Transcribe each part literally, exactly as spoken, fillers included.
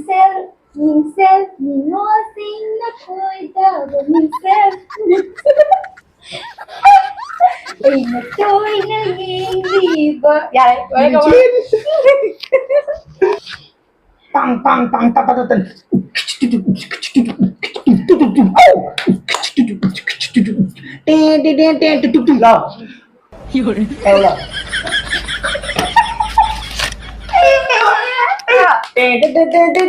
ꯃꯤꯡꯁꯦꯜ, ꯃꯤꯡꯁꯦꯜ, ꯃꯤꯉꯣꯁꯤꯡꯅ ꯈꯣꯏꯗꯥꯕ ꯃꯤꯡꯁꯦꯜ꯫ ꯑꯩꯅ ꯇꯣꯏꯅ ꯌꯦꯡꯂꯤꯕ꯫ ꯌꯥꯔꯦ, ꯂꯣꯏꯔꯦ, ꯀꯃꯥꯏ? ꯇꯥꯡ, ꯇꯥꯡ, ꯇꯥꯡ, ꯇꯥꯡ, ꯇꯥꯡ, ꯇꯥꯡ, ꯇꯥꯡ꯫ Ten, ten, ten, ten, two, two, two. ꯂꯥꯎ꯫ ꯇꯧꯔꯣ꯫ Ten, ten, ten, ten.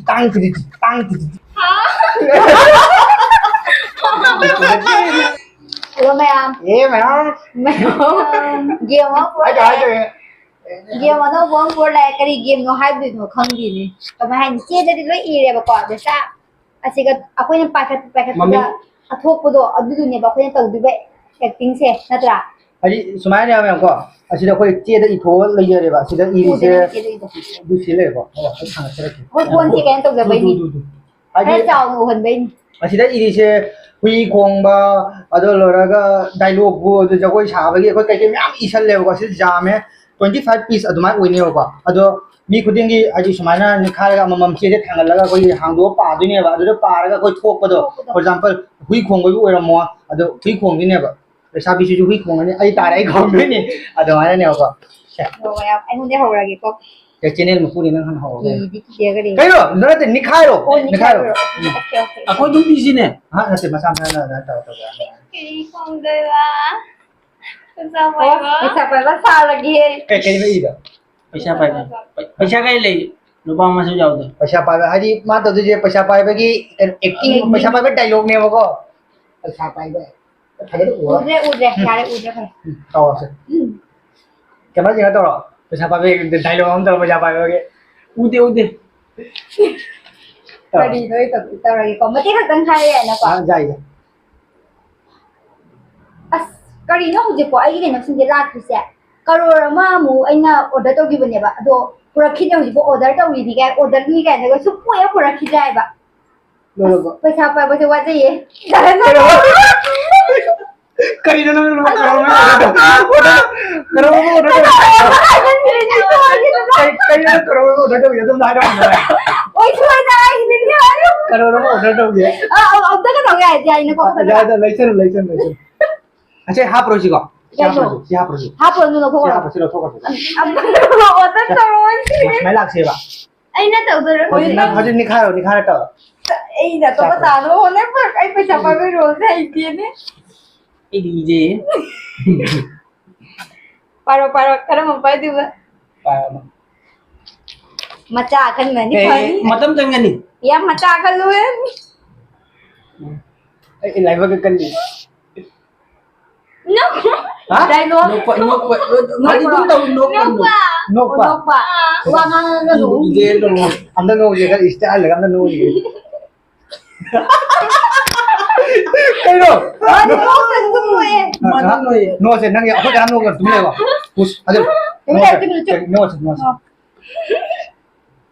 ꯇꯥꯡ ꯇꯤꯗꯤ, ꯇꯥꯡ ꯇꯤꯗꯤ꯫ ꯍꯜꯂꯣ ꯃꯌꯥꯝ꯫ ꯑꯦ ꯃꯌꯥꯝ꯫ ꯃꯌꯥꯝ꯫ ꯒꯦꯝ ꯑꯃ ꯍꯥꯏꯗꯣ, ꯍꯥꯏꯗꯣ꯫ ꯒꯦꯝ ꯑꯅꯧꯕ ꯑꯃ ꯄꯨꯔ ꯂꯥꯛꯑꯦ꯫ ꯀꯔꯤ ꯒꯦꯝꯅꯣ ꯍꯥꯏꯗꯣꯏꯅꯣ ꯈꯪꯗꯦꯅꯦ꯫ ꯀꯃꯥꯏ ꯍꯥꯏꯅꯤ? ꯆꯦꯗꯗꯤ ꯂꯣꯏ ꯏꯔꯦꯕꯀꯣ꯫ ꯑꯗ ꯁꯥ-, ꯑꯁꯤꯒ ꯑꯩꯈꯣꯏꯅ ꯄꯥꯏꯈꯠ-, ꯄꯥꯏꯈꯠꯄꯗ ꯃꯃꯤꯡ ꯑꯊꯣꯛꯄꯗꯣ ꯑꯗꯨꯗꯨꯅꯦꯕ ꯑꯩꯈꯣꯏꯅ ꯇꯧꯗꯣꯏꯕ acting ꯁꯦ, ꯅꯠꯇ꯭ꯔꯥ? ꯍꯥꯏꯗꯤ ꯁꯨꯃꯥꯏꯅ ꯌꯥꯝ ꯌꯥꯝꯀꯣ, ꯑꯁꯤꯗ ꯑꯩꯈꯣꯏ ꯆꯦꯗ ꯏꯊꯣꯛꯑ ꯂꯩꯖꯔꯦꯕ꯫ ꯑꯁꯤꯗ ꯏꯔꯤꯁꯦ ꯎꯗꯦ, ꯆꯦꯗ ꯏꯗꯣ꯫ ꯑꯗꯨ ꯁꯤ ꯂꯩꯔꯦꯀꯣ꯫ ꯑꯣ, ꯑꯩ ꯁꯥꯟꯅꯖꯔꯛꯀꯦ꯫ ꯑꯩꯈꯣꯏ ꯐꯣꯟꯁꯦ ꯀꯩꯅꯣ ꯇꯧꯖꯕꯩꯅꯤ꯫ ꯎꯗꯨ, ꯎꯗꯨ, ꯎꯗꯨ꯫ ꯍꯥꯏꯗꯤ ꯈꯔ ꯆꯥꯎꯅ ꯎꯍꯟꯕꯩꯅꯤ꯫ ꯑꯁꯤꯗ ꯏꯔꯤꯁꯦ ꯍꯨꯏ ꯈꯣꯡꯕ, ꯑꯗꯣ ꯂꯣꯏꯔꯒ dialogue ꯄꯨ, ꯑꯗꯨ ꯖꯒꯣꯏ ꯁꯥꯕꯒꯤ ꯑꯩꯈꯣꯏ ꯀꯩꯀꯩ ꯃꯌꯥꯝ ꯏꯁꯜꯂꯦꯕꯀꯣ꯫ ꯁꯤ ꯌꯥꯝꯃꯦ, twenty five piece ꯑꯗꯨꯃꯥꯏꯅ ꯑꯣꯏꯅꯦꯕꯀꯣ꯫ ꯑꯗꯣ ꯃꯤ ꯈꯨꯗꯤꯡꯒꯤ ꯍꯥꯏꯗꯤ ꯁꯨꯃꯥꯏꯅ ꯅꯤꯡꯈꯥꯏꯔꯒ ꯑꯃꯃꯝ ꯆꯦꯁꯦ ꯊꯥꯡꯒꯠꯂꯒ ꯑꯩꯈꯣꯏꯒꯤ ꯍꯥꯡꯗꯣꯛꯑ ꯄꯥꯗꯣꯏꯅꯦꯕ꯫ ꯑꯗꯨꯗ ꯄꯥꯔꯒ ꯑꯩꯈꯣꯏ ꯊꯣꯛꯄꯗꯣ, ꯊꯣꯛꯄꯗꯣ꯫ For example, ꯍꯨꯏ ꯈꯣꯡꯕꯒꯤ ꯑꯣꯏꯔꯝꯃꯣ, ꯑꯗꯣ ꯍꯨꯏ ꯈꯣꯡꯗꯣꯏꯅꯦꯕ꯫ ꯂꯩꯁꯥꯕꯤꯁꯤꯁꯨ ꯍꯨꯏ ꯈꯣꯡꯉꯅꯤ, ꯑꯩ ꯇꯥꯔꯦ, ꯑꯩ ꯈꯣꯡꯗꯣꯏꯅꯤ꯫ ꯑꯗꯨꯃꯥꯏꯅꯅꯦꯕꯀꯣ꯫ ꯁꯦ꯫ ꯑꯣ, ꯌꯥꯝ, ꯑꯩꯉꯣꯟꯗꯩ ꯍꯧꯔꯒꯦꯀꯣ꯫ ꯑꯦ, channel ꯃꯄꯨꯅꯤ, ꯅꯪ ꯍꯥꯟꯅ ꯍꯧꯔꯣ꯫ ꯀꯤꯗꯤ ꯀꯤꯖꯒꯔꯦ꯫ ꯀꯩꯅꯣ? ꯅꯠꯇꯦ, ꯅꯤꯈꯥꯏꯔꯣ꯫ ꯑꯣ, ꯅꯤꯈꯥꯏꯔꯣ꯫ ꯅꯤꯈꯥꯏꯔꯣ꯫ ꯎꯝ꯫ Okay, okay. ꯑꯩꯈꯣꯏ ꯑꯗꯨꯝ ꯄꯤꯁꯤꯅꯦ꯫ ꯑꯍ, ꯅꯠꯇꯦ, ꯃꯁꯥ ꯃꯁꯥꯅ ꯑꯗꯨꯃꯥꯏꯅ ꯇꯧꯔ ꯇꯧꯖꯔꯛꯑꯅꯤ꯫ ꯀꯔꯤ ꯈꯣꯡꯗꯣꯏꯕ? ꯄꯩꯁꯥ ꯑꯣ, ꯄꯥꯏꯕ꯫ ꯄꯩꯁꯥ ꯄꯥꯏꯕ ꯁꯥꯔꯒꯦ꯫ ꯀꯩ, ꯀꯩꯅꯣ ꯏꯗꯣ? ꯄꯩꯁꯥ ꯄꯥꯏꯕ꯫ ꯄꯩ-, ꯄꯩꯁꯥ ꯀꯩ ꯂꯩ? ꯂꯨꯄꯥ ꯑꯃꯁꯨ ꯌꯥꯎꯗꯦ꯫ ꯄꯩꯁꯥ ꯄꯥꯏꯕ ꯍꯥꯏꯗꯤ ꯃꯥ ꯇꯧꯗꯣꯏꯁꯦ ꯄꯩꯁꯥ ꯄꯥꯏꯕꯒꯤ acting, acting꯫ ꯄꯩꯁꯥ ꯄꯥꯏꯕ dialogue ꯅꯦꯕꯀꯣ꯫ ꯄꯩꯁꯥ ꯄꯥꯏꯕ꯫ ꯐꯖꯅ ꯎꯔꯣ꯫ ꯎꯗ꯭ꯔꯦ, ꯎꯗ꯭ꯔꯦ꯫ ꯎꯝ꯫ ꯌꯥꯔꯦ, ꯎꯗ꯭ꯔꯦ, ꯐꯔꯦ꯫ ꯎꯝ, ꯇꯧꯔꯁꯦ꯫ ꯎꯝ꯫ Camera ꯁꯤꯡ ꯇꯧꯔꯣ꯫ ꯄꯩꯁꯥ ꯄꯥꯏꯕꯒꯤ dialogue ꯑꯃ ꯇꯧꯔꯣ, ꯄꯩꯁꯥ ꯄꯥꯏꯕꯒꯤ꯫ ꯎꯗꯦ, ꯎꯗꯦ꯫ ꯇꯧꯔꯣ꯫ ꯀꯔꯤꯅꯣ ꯑꯩ ꯇꯧ-, ꯇꯧꯔꯒꯦꯀꯣ꯫ ꯃꯇꯦꯛ ꯈꯛꯇꯪ ꯍꯥꯏꯔꯛꯑꯦꯅꯀꯣ꯫ ꯑꯥ, ꯌꯥꯏ, ꯌꯥꯏ꯫ ꯑꯁ, ꯀꯔꯤꯅꯣ ꯍꯧꯖꯤꯛꯄꯣ ꯑꯩꯒꯤ ꯀꯩꯅꯣꯁꯤꯡꯁꯦ ꯂꯥꯛꯇ꯭ꯔꯤꯁꯦ? ꯀꯔꯣꯔ ꯑꯃꯃꯨꯛ ꯑꯩꯅ order ꯇꯧꯈꯤꯕꯅꯦꯕ, ꯑꯗꯣ ꯄꯨꯔꯛꯈꯤꯗ꯭ꯔꯦ ꯍꯧꯖꯤꯛꯄꯣ꯫ Order ꯇꯧꯔꯤꯅꯤ ꯀꯥꯏ, order ꯅꯤ ꯀꯥꯏꯅꯒ ꯁꯨꯡꯄꯨ ꯍꯦꯛ ꯄꯨꯔꯛꯈꯤꯗ꯭ꯔꯦ ꯍꯥꯏꯕ꯫ ꯂꯣꯏꯔꯕꯣ? ꯑꯁ, ꯄꯩꯁꯥ ꯄꯥꯏꯕꯁꯦ ꯋꯥꯖꯩꯌꯦ꯫ ꯀꯩꯅꯣ? ꯀꯔꯤꯅꯣ ꯅꯪ ꯂꯨꯄꯥ ꯀꯔꯣꯔ ꯑꯃ order ꯇꯧ-, order, ꯀꯔꯣꯔ ꯑꯃ order ꯇꯧ-, ꯍꯥꯏꯃꯟꯈ꯭ꯔꯦ, ꯅꯪ ꯇꯧꯔꯒꯦ, ꯅꯪ ꯀꯩꯗꯧꯒꯦ? ꯑꯗꯨꯝ ꯍꯥꯏꯔꯛꯑꯣ꯫ ꯑꯣꯏꯊꯣꯛꯑꯣꯏꯗ, ꯑꯩ ꯅꯤꯡꯉꯥꯏ꯫ ꯀꯩꯅꯣ, ꯅꯪ order ꯇꯧꯒꯦ? ꯑ, ꯑ, ꯑꯝꯇꯒ ꯇꯧ ꯌꯥꯏ, ꯌꯥꯏꯅꯦꯀꯣ, ꯑꯝꯇꯒ꯫ ꯌꯥꯏꯗ, ꯂꯩꯁꯜꯂꯨ, ꯂꯩꯁꯜꯂꯨ, ꯂꯩꯁꯜꯂꯨ꯫ ꯑꯁꯦ, ꯍꯥꯞꯄꯔꯣꯏꯁꯤꯀꯣ? ꯁꯤ ꯀꯩꯅꯣ? ꯍꯥꯞꯄꯔꯣꯏꯁꯤ, ꯁꯤ ꯍꯥꯄꯔꯣꯏꯁꯤ꯫ ꯍꯥꯞꯄꯣꯏ, ꯑꯗꯨ ꯂꯧꯊꯣꯛꯈ꯭ꯔꯣ꯫ ꯁꯤ ꯍꯥꯞꯄꯔꯣꯏꯁꯤ, ꯂꯧꯊꯣꯛꯈ꯭ꯔꯣꯁꯤ꯫ ꯑꯝꯇꯒ order ꯇꯧꯔꯛꯑꯣꯏꯁꯤ꯫ ꯁꯨꯃꯥꯏꯅ ꯂꯥꯛꯁꯦꯕ꯫ ꯑꯩꯅ ꯇꯧꯗꯣꯏꯔꯣ? ꯍꯧꯖꯤꯛ ꯅꯪ ꯍꯧꯖꯤꯛ ꯅꯤꯛꯈꯥꯏꯔꯣ, ꯅꯤꯛꯈꯥꯏꯔ ꯇꯧꯔꯣ꯫ ꯑꯩꯅ ꯑꯇꯣꯞꯄ ꯆꯥꯛꯄ꯫ ꯇꯥꯅꯕ ꯍꯣꯠꯅꯕ, ꯑꯩ ꯄꯩꯁꯥ ꯄꯥꯏꯕꯩ roleꯁꯦ ꯍꯩꯇꯦꯅꯦ꯫ ꯑꯩꯗꯤ ꯏꯖꯩꯌꯦ꯫ ꯄꯥꯔꯣ, ꯄꯥꯔꯣ, ꯀꯔꯝꯕ ꯄꯥꯏꯗꯣꯏꯕ? ꯄꯥꯔꯣ꯫ ꯃꯆꯥ ꯑꯀꯟꯕꯅꯤ ꯑꯦ, ꯐꯅꯤ꯫ ꯃꯇꯝ ꯆꯪꯒꯅꯤ꯫ ꯌꯥꯝ ꯃꯆꯥ ꯑꯀꯜꯂꯨꯍꯦ꯫ ꯑꯩ ꯂꯥꯏꯕꯛ ꯀꯜꯂꯤ꯫ ꯅꯣꯛ-, ꯍꯥ? Dialogue꯫ ꯅꯣꯛꯄ, ꯅꯣꯛꯄ, ꯅꯣꯛꯄ꯫ ꯅꯣꯛꯄ꯫ ꯅꯣꯛꯄ꯫ ꯅꯣꯛꯄ꯫ ꯑꯣ, ꯅꯣꯛꯄ꯫ ꯋꯥ ꯉꯥꯡꯉꯒ ꯅꯣꯛꯎ꯫ ꯏꯆꯦ ꯅꯣꯛꯑꯣ꯫ ꯑꯝꯇ ꯅꯣꯛꯎꯁꯦ, ꯈꯔ ꯏꯁꯇꯥꯏꯜꯗꯒ ꯑꯝꯇ ꯅꯣꯛꯎꯁꯦ꯫ ꯀꯩꯅꯣ? ꯃꯥꯗꯤ ꯅꯣꯛꯇ꯭ꯔꯁꯨ ꯑꯗꯨꯝ ꯅꯣꯛꯑꯦ꯫ ꯃꯥꯗꯤ ꯅꯣꯛꯑꯦ꯫ ꯅꯣꯛꯑꯁꯦ, ꯅꯪꯒꯤ ꯑꯩꯈꯣꯏ ꯀꯅꯥ ꯅꯣꯛꯑꯒ ꯑꯗꯨꯝ ꯂꯩꯌꯣ꯫ ꯄꯨꯁ, ꯑꯗꯨ ꯇꯨꯃꯤꯟ ꯂꯩꯌꯨ, ꯅꯣꯛꯑꯁꯦ, ꯇꯨꯃꯤꯟ ꯂꯩꯌꯨ, ꯇꯨꯃꯤꯟ ꯂꯩꯌꯨ꯫ ꯅꯣꯛꯑꯁꯦ, ꯅꯣꯛꯑꯁꯦ꯫ ꯑꯣ꯫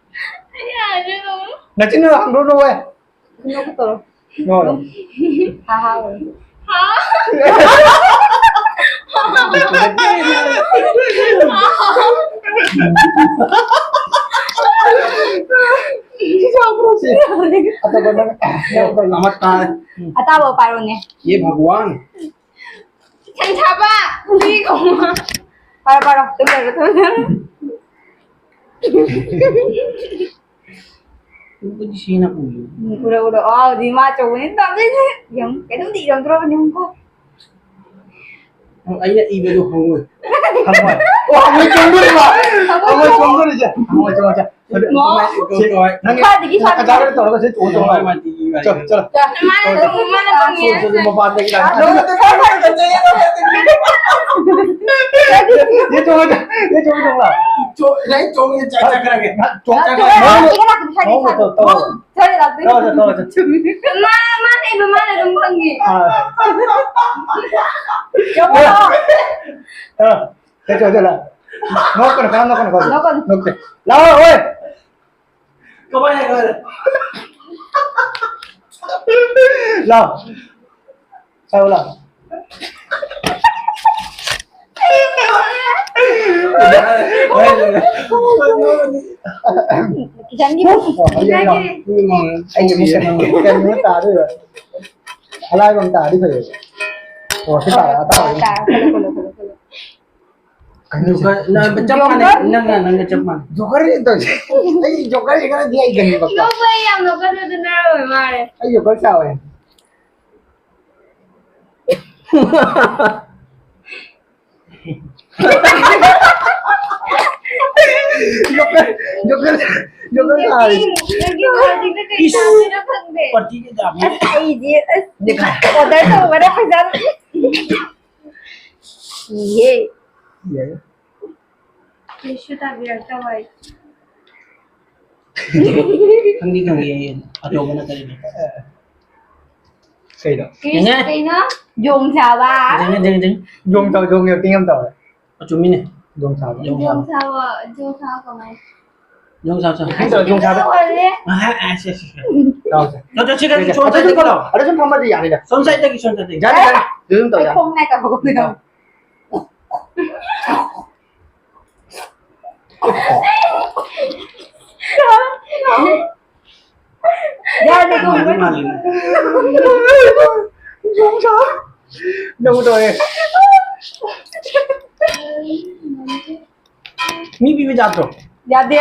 ꯅꯆꯤꯟꯗꯣ ꯍꯥꯡꯗꯣꯛꯑꯣ, ꯅꯣꯛꯑꯣ꯫ ꯅꯣꯛꯀꯦ ꯇꯧꯔꯣ꯫ ꯅꯣꯛꯑꯣ꯫ ꯍꯥ, ꯍꯥ ꯑꯣꯏ꯫ ꯍꯥ? ꯁꯤ ꯆꯥꯕ꯭ꯔꯣ ꯁꯤ? ꯑꯇꯣꯞꯄ ꯅꯪ, ꯅꯪ ꯑꯃ ꯇꯥꯔꯦ꯫ ꯑꯇꯥꯕ ꯄꯥꯔꯣꯅꯦ꯫ ꯌꯦ ꯚꯒꯋꯥꯟ꯫ ꯁꯟꯊꯥꯕ, ꯍꯨꯏ ꯈꯣꯡꯕ꯫ ꯄꯥꯔꯣ, ꯄꯥꯔꯣ꯫ ꯇꯨꯝꯖꯔꯣ, ꯇꯨꯝꯖꯔꯣ꯫ ꯎꯕꯗꯤ ꯁꯤꯅ ꯎꯏ꯫ ꯎꯝ, ꯎꯔꯣ, ꯎꯔꯣ꯫ ꯑꯥ, ꯍꯧꯖꯤꯛ ꯃꯥ ꯑꯆꯧꯕꯅꯤꯅ ꯇꯧꯗꯣꯏꯁꯦ꯫ ꯌꯦꯡꯉꯨ, ꯀꯩꯅꯣꯝꯗꯤ ꯏꯔꯝꯗ꯭ꯔꯣꯕꯅꯤ, ꯌꯦꯡꯉꯨꯀꯣ꯫ ꯑꯣ, ꯑꯩꯅ ꯏꯕꯗꯣ ꯍꯪꯉꯣꯏ꯫ ꯍꯪꯉꯣꯏ꯫ ꯑꯣ, ꯍꯪꯉꯣꯏ ꯆꯣꯡꯗꯣꯔꯤꯕ꯫ ꯍꯪꯉꯣꯏ ꯆꯣꯡꯗꯣꯔꯤꯁꯦ꯫ ꯍꯪꯉꯣꯏ ꯆꯣꯡꯉꯣꯏꯁꯦ꯫ ꯑꯗꯨ ꯃꯣ-, ꯀꯃꯥꯏꯅ ꯇꯧ-, ꯇꯧ-, ꯅꯪꯒꯤ ꯈ꯭ꯋꯥꯏꯗꯒꯤ ꯁꯥꯊꯤꯕ꯫ ꯅꯀꯖꯥꯒꯗ ꯇꯧꯔꯒ ꯁꯤ ꯆꯣꯡꯉꯣ, ꯆꯣꯡꯉꯣ꯫ ꯍꯪꯉꯣꯏ ꯃꯥꯇꯤ ꯏꯕ ꯍꯥꯏꯁꯦ꯫ ꯆꯣ, ꯆꯣ꯫ ꯃꯥꯅ ꯆꯣꯡꯉꯦ꯫ ꯆꯣ, ꯆꯣ, ꯆꯣ, ꯃꯄꯥꯟꯗꯒꯤ ꯂꯥꯛꯑꯦ꯫ ꯆꯣ, ꯆꯣ, ꯆꯣ, ꯆꯣ, ꯆꯣ꯫ ꯌꯦ ꯆꯣꯡꯉꯣ, ꯌꯦ ꯆꯣꯡꯉꯣ, ꯆꯣꯡꯉꯣ꯫ ꯆꯣ-, ꯅꯪ ꯆꯣꯡꯉꯦ, ꯆꯠ-, ꯆꯠꯈ꯭ꯔꯒꯦ꯫ ꯆꯣꯡ-, ꯆꯠꯈ꯭ꯔꯒꯦ꯫ ꯆꯠꯈ꯭ꯔꯒꯦ꯫ ꯃꯑꯣꯡ ꯇꯧ, ꯇꯧ, ꯇꯧ꯫ ꯁꯣꯏꯔꯦ, ꯂꯥꯛꯇꯣꯏꯅꯦ꯫ ꯇꯧꯔꯁꯦ, ꯇꯧꯔꯁꯦ꯫ ꯃꯥ, ꯃꯥꯅ ꯏꯕ ꯃꯥꯅ ꯑꯗꯨꯝ ꯈꯪꯉꯦ꯫ ꯑꯥ꯫ ꯌꯦꯡꯉꯣ꯫ ꯑꯥ꯫ ꯆꯠꯂꯣ, ꯆꯠꯂꯣ꯫ ꯅꯣꯛꯀꯅꯨ, ꯀꯅꯥꯝ ꯅꯣꯛꯀꯅꯨ, ꯀꯅꯥꯝ ꯅꯣꯛꯀꯅꯨ꯫ ꯅꯣꯛꯀꯅꯨ꯫ ꯅꯣꯛꯇꯦ꯫ ꯂꯥꯛꯑꯣ, ꯑꯣꯏ꯫ ꯀꯃꯥꯏꯅ ꯍꯥꯏꯅꯣ? ꯂꯥꯛꯑꯣ꯫ ꯆꯠꯂꯣ, ꯂꯥꯛꯑꯣ꯫ ꯈꯤꯇꯪꯗꯤ ꯑꯩꯒꯤ ꯑꯃꯨꯛ ꯀꯩꯅꯣ ꯇꯥꯗꯣꯏꯕ꯫ ꯑꯂꯥꯏꯕ ꯑꯃ ꯇꯥꯔꯗꯤ ꯐꯩꯌꯦꯕ꯫ ꯑꯣ, ꯁꯤ ꯇꯥꯔꯦ, ꯑꯇꯥꯕ꯫ ꯇꯥꯔꯦ, ꯈꯜꯂꯣ, ꯈꯜꯂꯣ, ꯈꯜꯂꯣ, ꯈꯜꯂꯣ꯫ ꯀꯩꯅꯣꯁꯦ? ꯖꯣꯀꯔ, ꯅꯪ ꯆꯞ ꯃꯥꯟꯅꯩ, ꯖꯣꯀꯔ? ꯅꯪꯅ, ꯅꯪꯒ ꯆꯞ ꯃꯥꯟꯅꯩ꯫ ꯖꯣꯀꯔ ꯇꯧꯁꯦ꯫ ꯑꯩ ꯖꯣꯀꯔꯁꯦ ꯈꯔꯗꯤ ꯍꯩꯒꯟꯕꯀꯣ꯫ ꯅꯣꯛꯄ ꯌꯥꯝ ꯅꯣꯛꯀꯟꯕꯗꯨ ꯅꯔꯣꯏ ꯃꯥꯜꯂꯦ꯫ ꯑꯩ ꯖꯣꯀꯔ ꯆꯥꯎꯋꯦ꯫ ꯖꯣꯀꯔ, ꯖꯣꯀꯔ, ꯖꯣꯀꯔ ꯇꯥꯔꯦ꯫ ꯅꯪꯒꯤ ꯋꯥꯁꯤꯡꯗ ꯀꯩ ꯏꯁ! ꯇꯥꯗꯣꯏꯅꯣ ꯈꯪꯗꯦ꯫ ꯄꯥꯔꯇꯤꯒ ꯌꯥꯝꯃꯦ꯫ ꯑꯁ, ꯑꯩꯗꯤ, ꯑꯁ, ꯅꯤꯛꯈꯥꯏ꯫ ꯑꯣꯔꯗꯔ ꯇꯧꯕꯅ ꯄꯩꯁꯥ ꯁꯤꯌꯦ꯫ ꯌꯥꯏ꯫ ꯀꯩꯁꯨ ꯇꯥꯕꯤꯔꯛꯇꯕ ꯑꯩ꯫ ꯈꯪꯗꯤ ꯈꯪꯉꯦ, ꯑꯆꯧꯕ ꯅꯠꯇ꯭ꯔꯗꯤ꯫ ꯀꯩꯅꯣ? ꯀꯩꯅꯣ? ꯀꯩꯅꯣ? ꯌꯣꯡ ꯁꯥꯕ꯫ ꯌꯣꯡ ꯇꯧ, ꯌꯣꯡ acting ꯌꯥꯝ ꯇꯧꯋꯦ꯫ ꯑꯆꯨꯝꯃꯤꯅꯦ꯫ ꯌꯣꯡ ꯁꯥꯕ꯫ ꯌꯣꯡ ꯁꯥꯕ꯫ ꯌꯣꯡ ꯁꯥꯕ, ꯌꯣꯡ ꯁꯥꯕ ꯀꯃꯥꯏ? ꯌꯣꯡ ꯁꯥꯕ, ꯁꯥꯕ꯫ Acting ꯇꯧ, ꯌꯣꯡ ꯁꯥꯕ꯫ ꯑꯣꯜꯂꯦ꯫ ꯑꯥ, ꯑꯥ, ꯁꯤ, ꯁꯤ, ꯁꯤ꯫ ꯇꯧꯁꯦ꯫ ꯅꯠꯇ꯭ꯔ ꯁꯤꯗ ꯑꯗꯨ ꯁꯣꯝ side ꯇꯒꯤ ꯇꯧ꯫ ꯑꯗꯨ ꯁꯨꯝ ꯐꯝꯃꯗꯤ ꯌꯥꯅꯤꯗ꯫ ꯁꯣꯝ side ꯇꯒꯤ, ꯁꯣꯝ side ꯇꯒꯤ꯫ ꯌꯥꯅꯤ, ꯌꯥꯅꯤ꯫ ꯑꯗꯨ ꯁꯨꯝ ꯇꯧ, ꯑꯩ ꯌꯥꯅꯤ꯫ ꯈꯣꯡ ꯅꯥꯏ ꯀꯥꯏꯍꯧꯕꯅꯦ꯫ ꯇꯧ꯫ ꯌꯥꯔꯦ, ꯃꯥꯜꯂꯤ, ꯃꯥꯜꯂꯤ꯫ ꯅꯪ ꯇꯧꯔꯦ꯫ ꯃꯤ ꯄꯤꯕ ꯌꯥꯗ꯭ꯔꯣ? ꯌꯥꯗꯦ꯫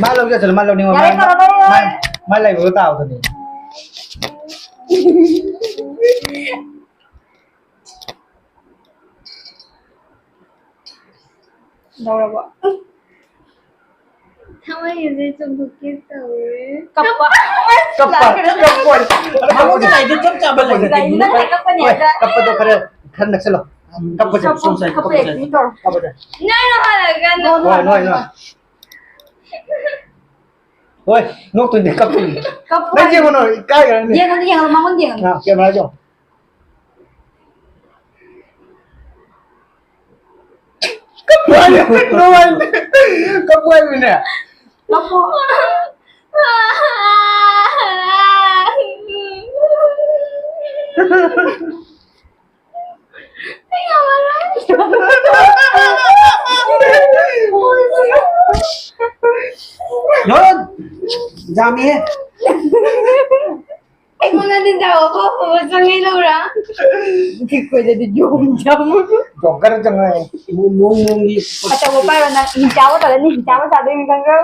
ꯃꯥ ꯂꯧ ꯆꯠꯁꯤꯜꯂꯣ, ꯃꯥ ꯂꯧꯅꯤꯡꯕ꯫ ꯌꯥꯔꯦ, ꯃꯥ, ꯇꯧꯔꯣ, ꯇꯧꯔꯣ, ꯃꯥ, ꯌꯥꯔꯦ꯫ ꯃꯥ ꯂꯩꯕꯗꯣ ꯇꯥꯕꯗꯨꯅꯤ꯫ ꯂꯧꯔꯕꯣ? ꯊꯃꯣꯏꯒꯁꯦ ꯆꯨꯝꯊꯣꯛꯀꯦ ꯇꯧꯔꯦ꯫ ꯀꯞꯄ꯫ ꯀꯞꯄ, ꯀꯞꯄ꯫ ꯃꯉꯣꯟꯗ ꯂꯩꯗꯣ ꯆꯞ ꯆꯥꯕ ꯂꯩ꯫ ꯂꯩꯗꯤ ꯅꯪ ꯀꯞꯄꯅꯦ ꯍꯣꯏ, ꯍꯥꯏꯗ꯫ ꯀꯞꯄꯗꯣ ꯈꯔ, ꯈꯔ ꯅꯛꯁꯤꯜꯂꯣ꯫ ꯀꯞꯄꯁꯦ꯫ ꯀꯞꯄ, ꯁꯣꯝ side, ꯀꯞꯄ ꯁꯣꯝ side꯫ Acting ꯇꯧꯔꯣ꯫ ꯀꯞꯄꯁꯦ꯫ ꯅꯪ ꯍꯜꯂꯛꯑꯀꯥꯟꯗ ꯍꯣꯏ, ꯍꯣꯏ, ꯍꯣꯏ꯫ ꯍꯣꯏ, ꯅꯣꯛꯇꯣꯏꯅꯦ, ꯀꯞꯇꯣꯏꯅꯦ꯫ ꯀꯞꯄꯨ ꯅꯪ ꯍꯥꯏꯌꯣ꯫ ꯌꯦꯡꯉꯨꯅꯣ, ꯏꯀꯥꯏꯈ꯭ꯔꯅꯤ꯫ ꯌꯦꯡꯉꯨꯅꯣ, ꯌꯦꯡꯉꯨꯅꯣ, ꯃꯉꯣꯟꯗ ꯌꯦꯡꯉꯨꯅꯣ꯫ ꯑꯥ, camera ꯗꯣ꯫ ꯀꯞꯄꯨ ꯍꯥꯏꯕ, ꯀꯞꯄꯨ ꯍꯥꯏꯕ, ꯀꯞꯄꯨ ꯍꯥꯏꯕꯅꯦ꯫ ꯀꯞꯄꯨ꯫ ꯑꯩ ꯉꯝꯃꯔꯣꯏ꯫ ꯌꯥꯝꯃꯤꯍꯦ꯫ ꯑꯩꯉꯣꯟꯗ ꯅꯤꯟꯖꯥ ꯋꯥꯐꯝ ꯑꯃ ꯆꯪꯉꯦ ꯂꯧꯔꯥ? ꯑꯩꯈꯣꯏꯗꯗꯤ ꯌꯣꯡ ꯆꯪꯉꯦ꯫ ꯖꯣꯀꯔ ꯆꯪꯉꯦ꯫ ꯃꯣꯡ ꯃꯣꯡꯒꯤ ꯑꯆꯧꯕ ꯄꯥꯏꯔꯣ ꯅꯪ꯫ ꯍꯤꯡꯆꯥꯕ ꯇꯧꯔꯅꯤ, ꯍꯤꯡꯆꯥꯕ ꯆꯥꯗꯣꯏꯅꯤ ꯈꯪꯕ꯭ꯔꯥ?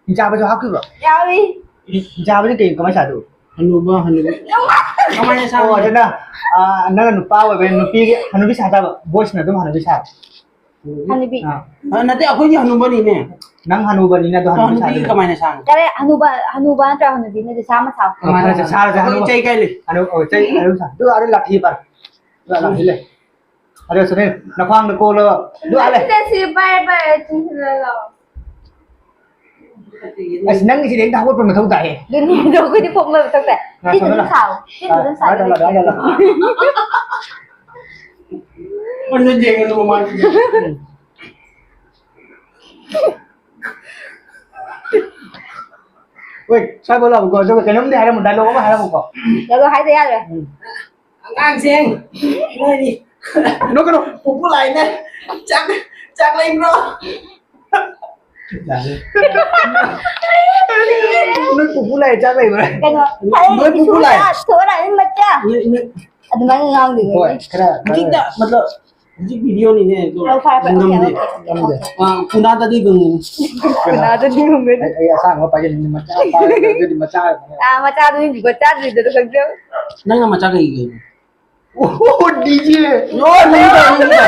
ꯍꯤꯡꯆꯥꯕꯁꯨ ꯍꯥꯞꯈꯤꯕ꯭ꯔꯣ? ꯌꯥꯎꯏ꯫ ꯍꯤꯡꯆꯥꯕꯁꯤ ꯀꯩ, ꯀꯃꯥꯏꯅ ꯆꯥꯗꯣꯏꯕ? ꯍꯅꯨꯕ, ꯍꯅꯨꯕꯤ꯫ ꯀꯃꯥꯏꯅ ꯁꯥꯕ? ꯑꯣ, ꯑꯗꯨꯅ, ꯑ, ꯅꯪꯅ ꯅꯨꯄꯥ ꯑꯣꯏꯕꯅꯤꯅ ꯅꯨꯄꯤꯒꯤ ꯍꯅꯨꯕꯤ ꯁꯥ ꯇꯥꯕ, ꯕꯣꯏꯁꯅ ꯑꯗꯨꯝ ꯍꯅꯨꯕꯤ ꯁꯥꯕ꯫ ꯍꯅꯨꯕꯤ꯫ ꯑꯥ꯫ ꯑ, ꯅꯠꯇꯦ, ꯑꯩꯈꯣꯏꯒꯤ ꯍꯅꯨꯕꯅꯤꯅꯦ꯫ ꯅꯪ ꯍꯅꯨꯕꯅꯤꯅ ꯑꯗꯨ ꯍꯅꯨꯕꯤ ꯍꯅꯨꯕꯤ ꯁꯥꯗꯣꯏꯕ꯫ ꯀꯃꯥꯏꯅ ꯁꯥꯅꯣ? ꯌꯥꯔꯦ, ꯍꯅꯨꯕ, ꯍꯅꯨꯕ ꯅꯠꯇ꯭ꯔ ꯍꯅꯨꯕꯤꯅ ꯁꯥ ꯑꯃ ꯁꯥꯎ꯫ ꯑꯣ, ꯐꯔꯦ, ꯁꯥ-, ꯁꯥꯔꯁꯦ, ꯑꯩꯈꯣꯏ ꯍꯅꯨꯕ꯫ ꯏꯆꯩ ꯀꯥꯏ ꯂꯩ? ꯍꯅꯨ-, ꯑꯣ, ꯏꯆꯩ, ꯍꯅꯨꯕ ꯁꯥ-, ꯑꯗꯨ ꯑꯥꯗ ꯂꯥꯊꯤ ꯄꯥꯏ꯫ ꯑꯗꯨ ꯂꯥꯊꯤ ꯂꯩ꯫ ꯑꯗꯣ ꯁꯨꯅꯤꯜ, ꯅꯈ꯭ꯋꯥꯡꯗ ꯀꯣꯜꯂꯣ꯫ ꯑꯗꯨ ꯑꯥ ꯂꯩ꯫ ꯁꯤꯗ ꯁꯤ ꯄꯥꯏ, ꯄꯥꯏ, ꯆꯤꯡꯁꯤꯜꯂ ꯂꯥꯎ꯫ ꯑꯁ, ꯅꯪꯒꯤꯁꯤꯗꯤ ꯍꯦꯛꯇ ꯍꯧꯒꯠꯄ ꯃꯊꯧ ꯇꯥꯏꯍꯦ꯫ ꯑꯗꯨꯅꯤ, ꯑꯗꯣ ꯑꯩꯈꯣꯏꯗꯤ ꯐꯝꯕ ꯃꯊꯧ ꯇꯥꯏ꯫ ꯉꯥꯏꯈꯣ, ꯁꯤꯗꯤ ꯑꯗꯨꯝ ꯉꯥꯏꯈꯣ꯫ ꯁꯥꯎ꯫ ꯁꯤꯗꯤ ꯑꯗꯨꯝ ꯁꯥꯎ꯫ ꯉꯥꯏꯈꯣ, ꯉꯥꯏꯈꯣ, ꯉꯥꯏꯈꯣ꯫ ꯃꯨꯟꯅ ꯌꯦꯡꯉꯨ ꯃꯃꯥꯡꯒꯤ꯫ ꯍꯣꯏ, ꯁ꯭ꯋꯥꯏꯐꯥꯎ ꯂꯥꯛꯎꯀꯣ, ꯑꯗꯨꯒ ꯀꯩꯅꯣꯝꯗꯤ ꯍꯥꯏꯔꯝꯃꯨ, dialogue ꯑꯃ ꯍꯥꯏꯔꯝꯃꯨꯀꯣ꯫ Dialogue ꯍꯥꯏꯗ ꯌꯥꯔꯣꯏ꯫ ꯎꯝ꯫ ꯑꯉꯥꯡꯁꯤꯡ, ꯅꯣꯏꯗꯤ꯫ ꯅꯣꯛꯀꯅꯨ꯫ ꯄꯨꯄꯨ ꯂꯥꯛꯏꯅꯦ꯫ ꯆꯥꯛ, ꯆꯥꯛ ꯂꯩꯕ꯭ꯔꯣ? ꯌꯥꯔꯦ꯫ ꯅꯣꯏ ꯄꯨꯄꯨ ꯂꯥꯛꯑꯦ, ꯆꯥꯛ ꯂꯩꯕ꯭ꯔꯥ? ꯀꯩꯅꯣ, ꯅꯣꯏ ꯄꯨꯄꯨ ꯂꯥꯛꯑꯦ꯫ ꯊꯣꯛꯑꯔ ꯑꯗꯨꯝ ꯃꯆꯥ꯫ ꯅꯣꯏ, ꯅꯣꯏ꯫ ꯑꯗꯨꯃꯥꯏꯅ ꯉꯥꯡꯗꯣꯏꯅꯦ꯫ ꯍꯣꯏ, ꯈꯔ, ꯈꯔ꯫ ꯍꯧꯖꯤꯛꯇ, ꯃꯇꯂꯕ, ꯍꯧꯖꯤꯛ video ꯅꯤꯅꯦ, ꯑꯗꯣ ꯑꯣ, ꯐꯔꯦ, ꯐꯔꯦ, okay, ꯅꯝꯗꯦ꯫ Okay, okay, okay꯫ ꯑ, ꯎꯅꯥꯗꯗꯤ ꯑꯗꯨꯝ꯫ ꯎꯅꯥꯗꯗꯤ ꯑꯗꯨꯝ꯫ ꯑꯩ, ꯑꯩ ꯑꯁꯥꯡꯕ ꯄꯥꯏꯖꯅꯤꯡꯉꯤ, ꯃꯆꯥ ꯄꯥꯏꯔꯒꯗꯤ ꯃꯆꯥ ꯑꯣꯏꯔꯝꯒꯅꯤ꯫ ꯑꯥ, ꯃꯆꯥꯗꯨ ꯃꯤꯡꯗꯤ ꯆꯥꯗ꯭ꯔꯤꯗꯅ ꯈꯪꯖꯧ꯫ ꯅꯪꯅ ꯃꯆꯥ ꯀꯩꯒꯤ? ꯑꯣ, DJ꯫ ꯑꯣ, ꯅꯪꯒꯤꯗꯣ, ꯅꯪꯒꯤꯗꯣ꯫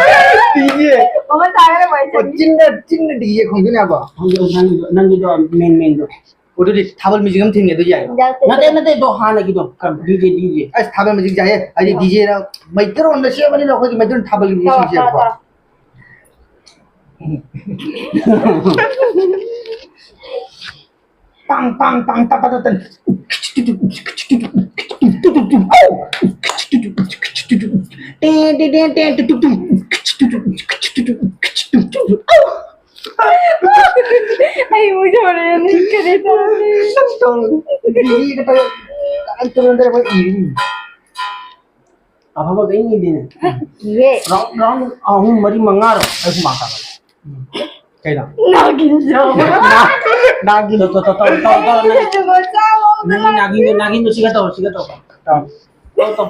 DJ꯫ ꯃꯃꯜ ꯇꯥꯔꯒ ꯂꯣꯏꯔꯦ꯫ ꯑꯣ, ꯆꯤꯟꯗ, ꯆꯤꯟꯗ DJ ꯈꯣꯡꯗꯣꯏꯅꯦꯕ? ꯅꯪꯒꯤꯗꯣ, ꯅꯪꯒꯤꯗꯣ, ꯅꯪꯒꯤꯗꯣ main, main ꯗꯣ꯫ ꯑꯣ, ꯑꯗꯨꯗꯤ ꯊꯥꯕꯜ music ꯑꯃ ꯊꯤꯟꯒꯦ, ꯑꯗꯨ ꯌꯥꯏ? ꯌꯥꯏ꯫ ꯅꯠꯇꯦ, ꯅꯠꯇꯦ, ꯑꯗꯣ ꯍꯥꯟꯅꯒꯤꯗꯣ꯫ ꯀꯔꯝꯕ? DJ, DJ꯫ ꯑꯁ, ꯊꯥꯕꯜ music ꯌꯥꯏꯌꯦ꯫ ꯍꯥꯏꯗꯤ ꯑꯣ꯫ DJ ꯅ ꯃꯩꯇꯩꯔꯣꯟꯗ ꯁꯦꯝꯕꯅꯤꯅ ꯑꯩꯈꯣꯏꯒꯤ ꯃꯩꯇꯩꯔꯣꯟ ꯊꯥꯕꯜꯒꯤ ꯇꯧꯔꯣ, ꯁꯦꯝꯁꯦꯕꯀꯣ꯫ ꯇꯧꯔꯣ, ꯇꯧꯔꯣ꯫ ꯇꯥꯡ, ꯇꯥꯡ, ꯇꯥꯡ, ꯇꯥ, ꯇꯥ, ꯇꯥ, ꯇꯥ꯫ Ten, ten, ten, ten, two, two, two. ꯑꯩ ꯃꯣꯏ ꯇꯧꯔꯦ, ꯀꯔꯤ ꯇꯧꯔꯦ? ꯇꯧꯔꯦ꯫ ꯀꯃꯥꯏꯅ ꯇꯧꯔꯝꯗꯣꯏꯅꯣ ꯑꯩꯈꯣꯏ ꯏꯔꯤ꯫ ꯑꯐꯕ ꯀꯔꯤꯝ ꯏꯗꯦꯅꯦ꯫ ꯏꯌꯦ꯫ Round, round ꯑꯍꯨꯝ, ꯃꯔꯤ, ꯃꯉꯥꯔꯣ? ꯑꯩꯁꯨ ꯃꯥ ꯇꯥꯕꯅꯦ꯫ ꯎꯝ꯫ ꯀꯩꯅꯣ? ꯅꯥꯒꯤꯟꯁꯨ꯫ ꯅꯥꯒꯤꯟ꯫ ꯇꯧ ꯇꯧ ꯇꯧ ꯇꯧ ꯇꯧ ꯇꯧ ꯅꯪ ꯅꯥꯒꯤꯟꯁꯨ ꯆꯥꯎ꯫ ꯅꯪ ꯅꯥꯒꯤꯟꯗꯣ ꯅꯥꯒꯤꯟꯗꯣ ꯁꯤꯒ ꯇꯧ ꯁꯤꯒ ꯇꯧ ꯇꯧ꯫ ꯇꯧ ꯇꯧ ꯇꯧ꯫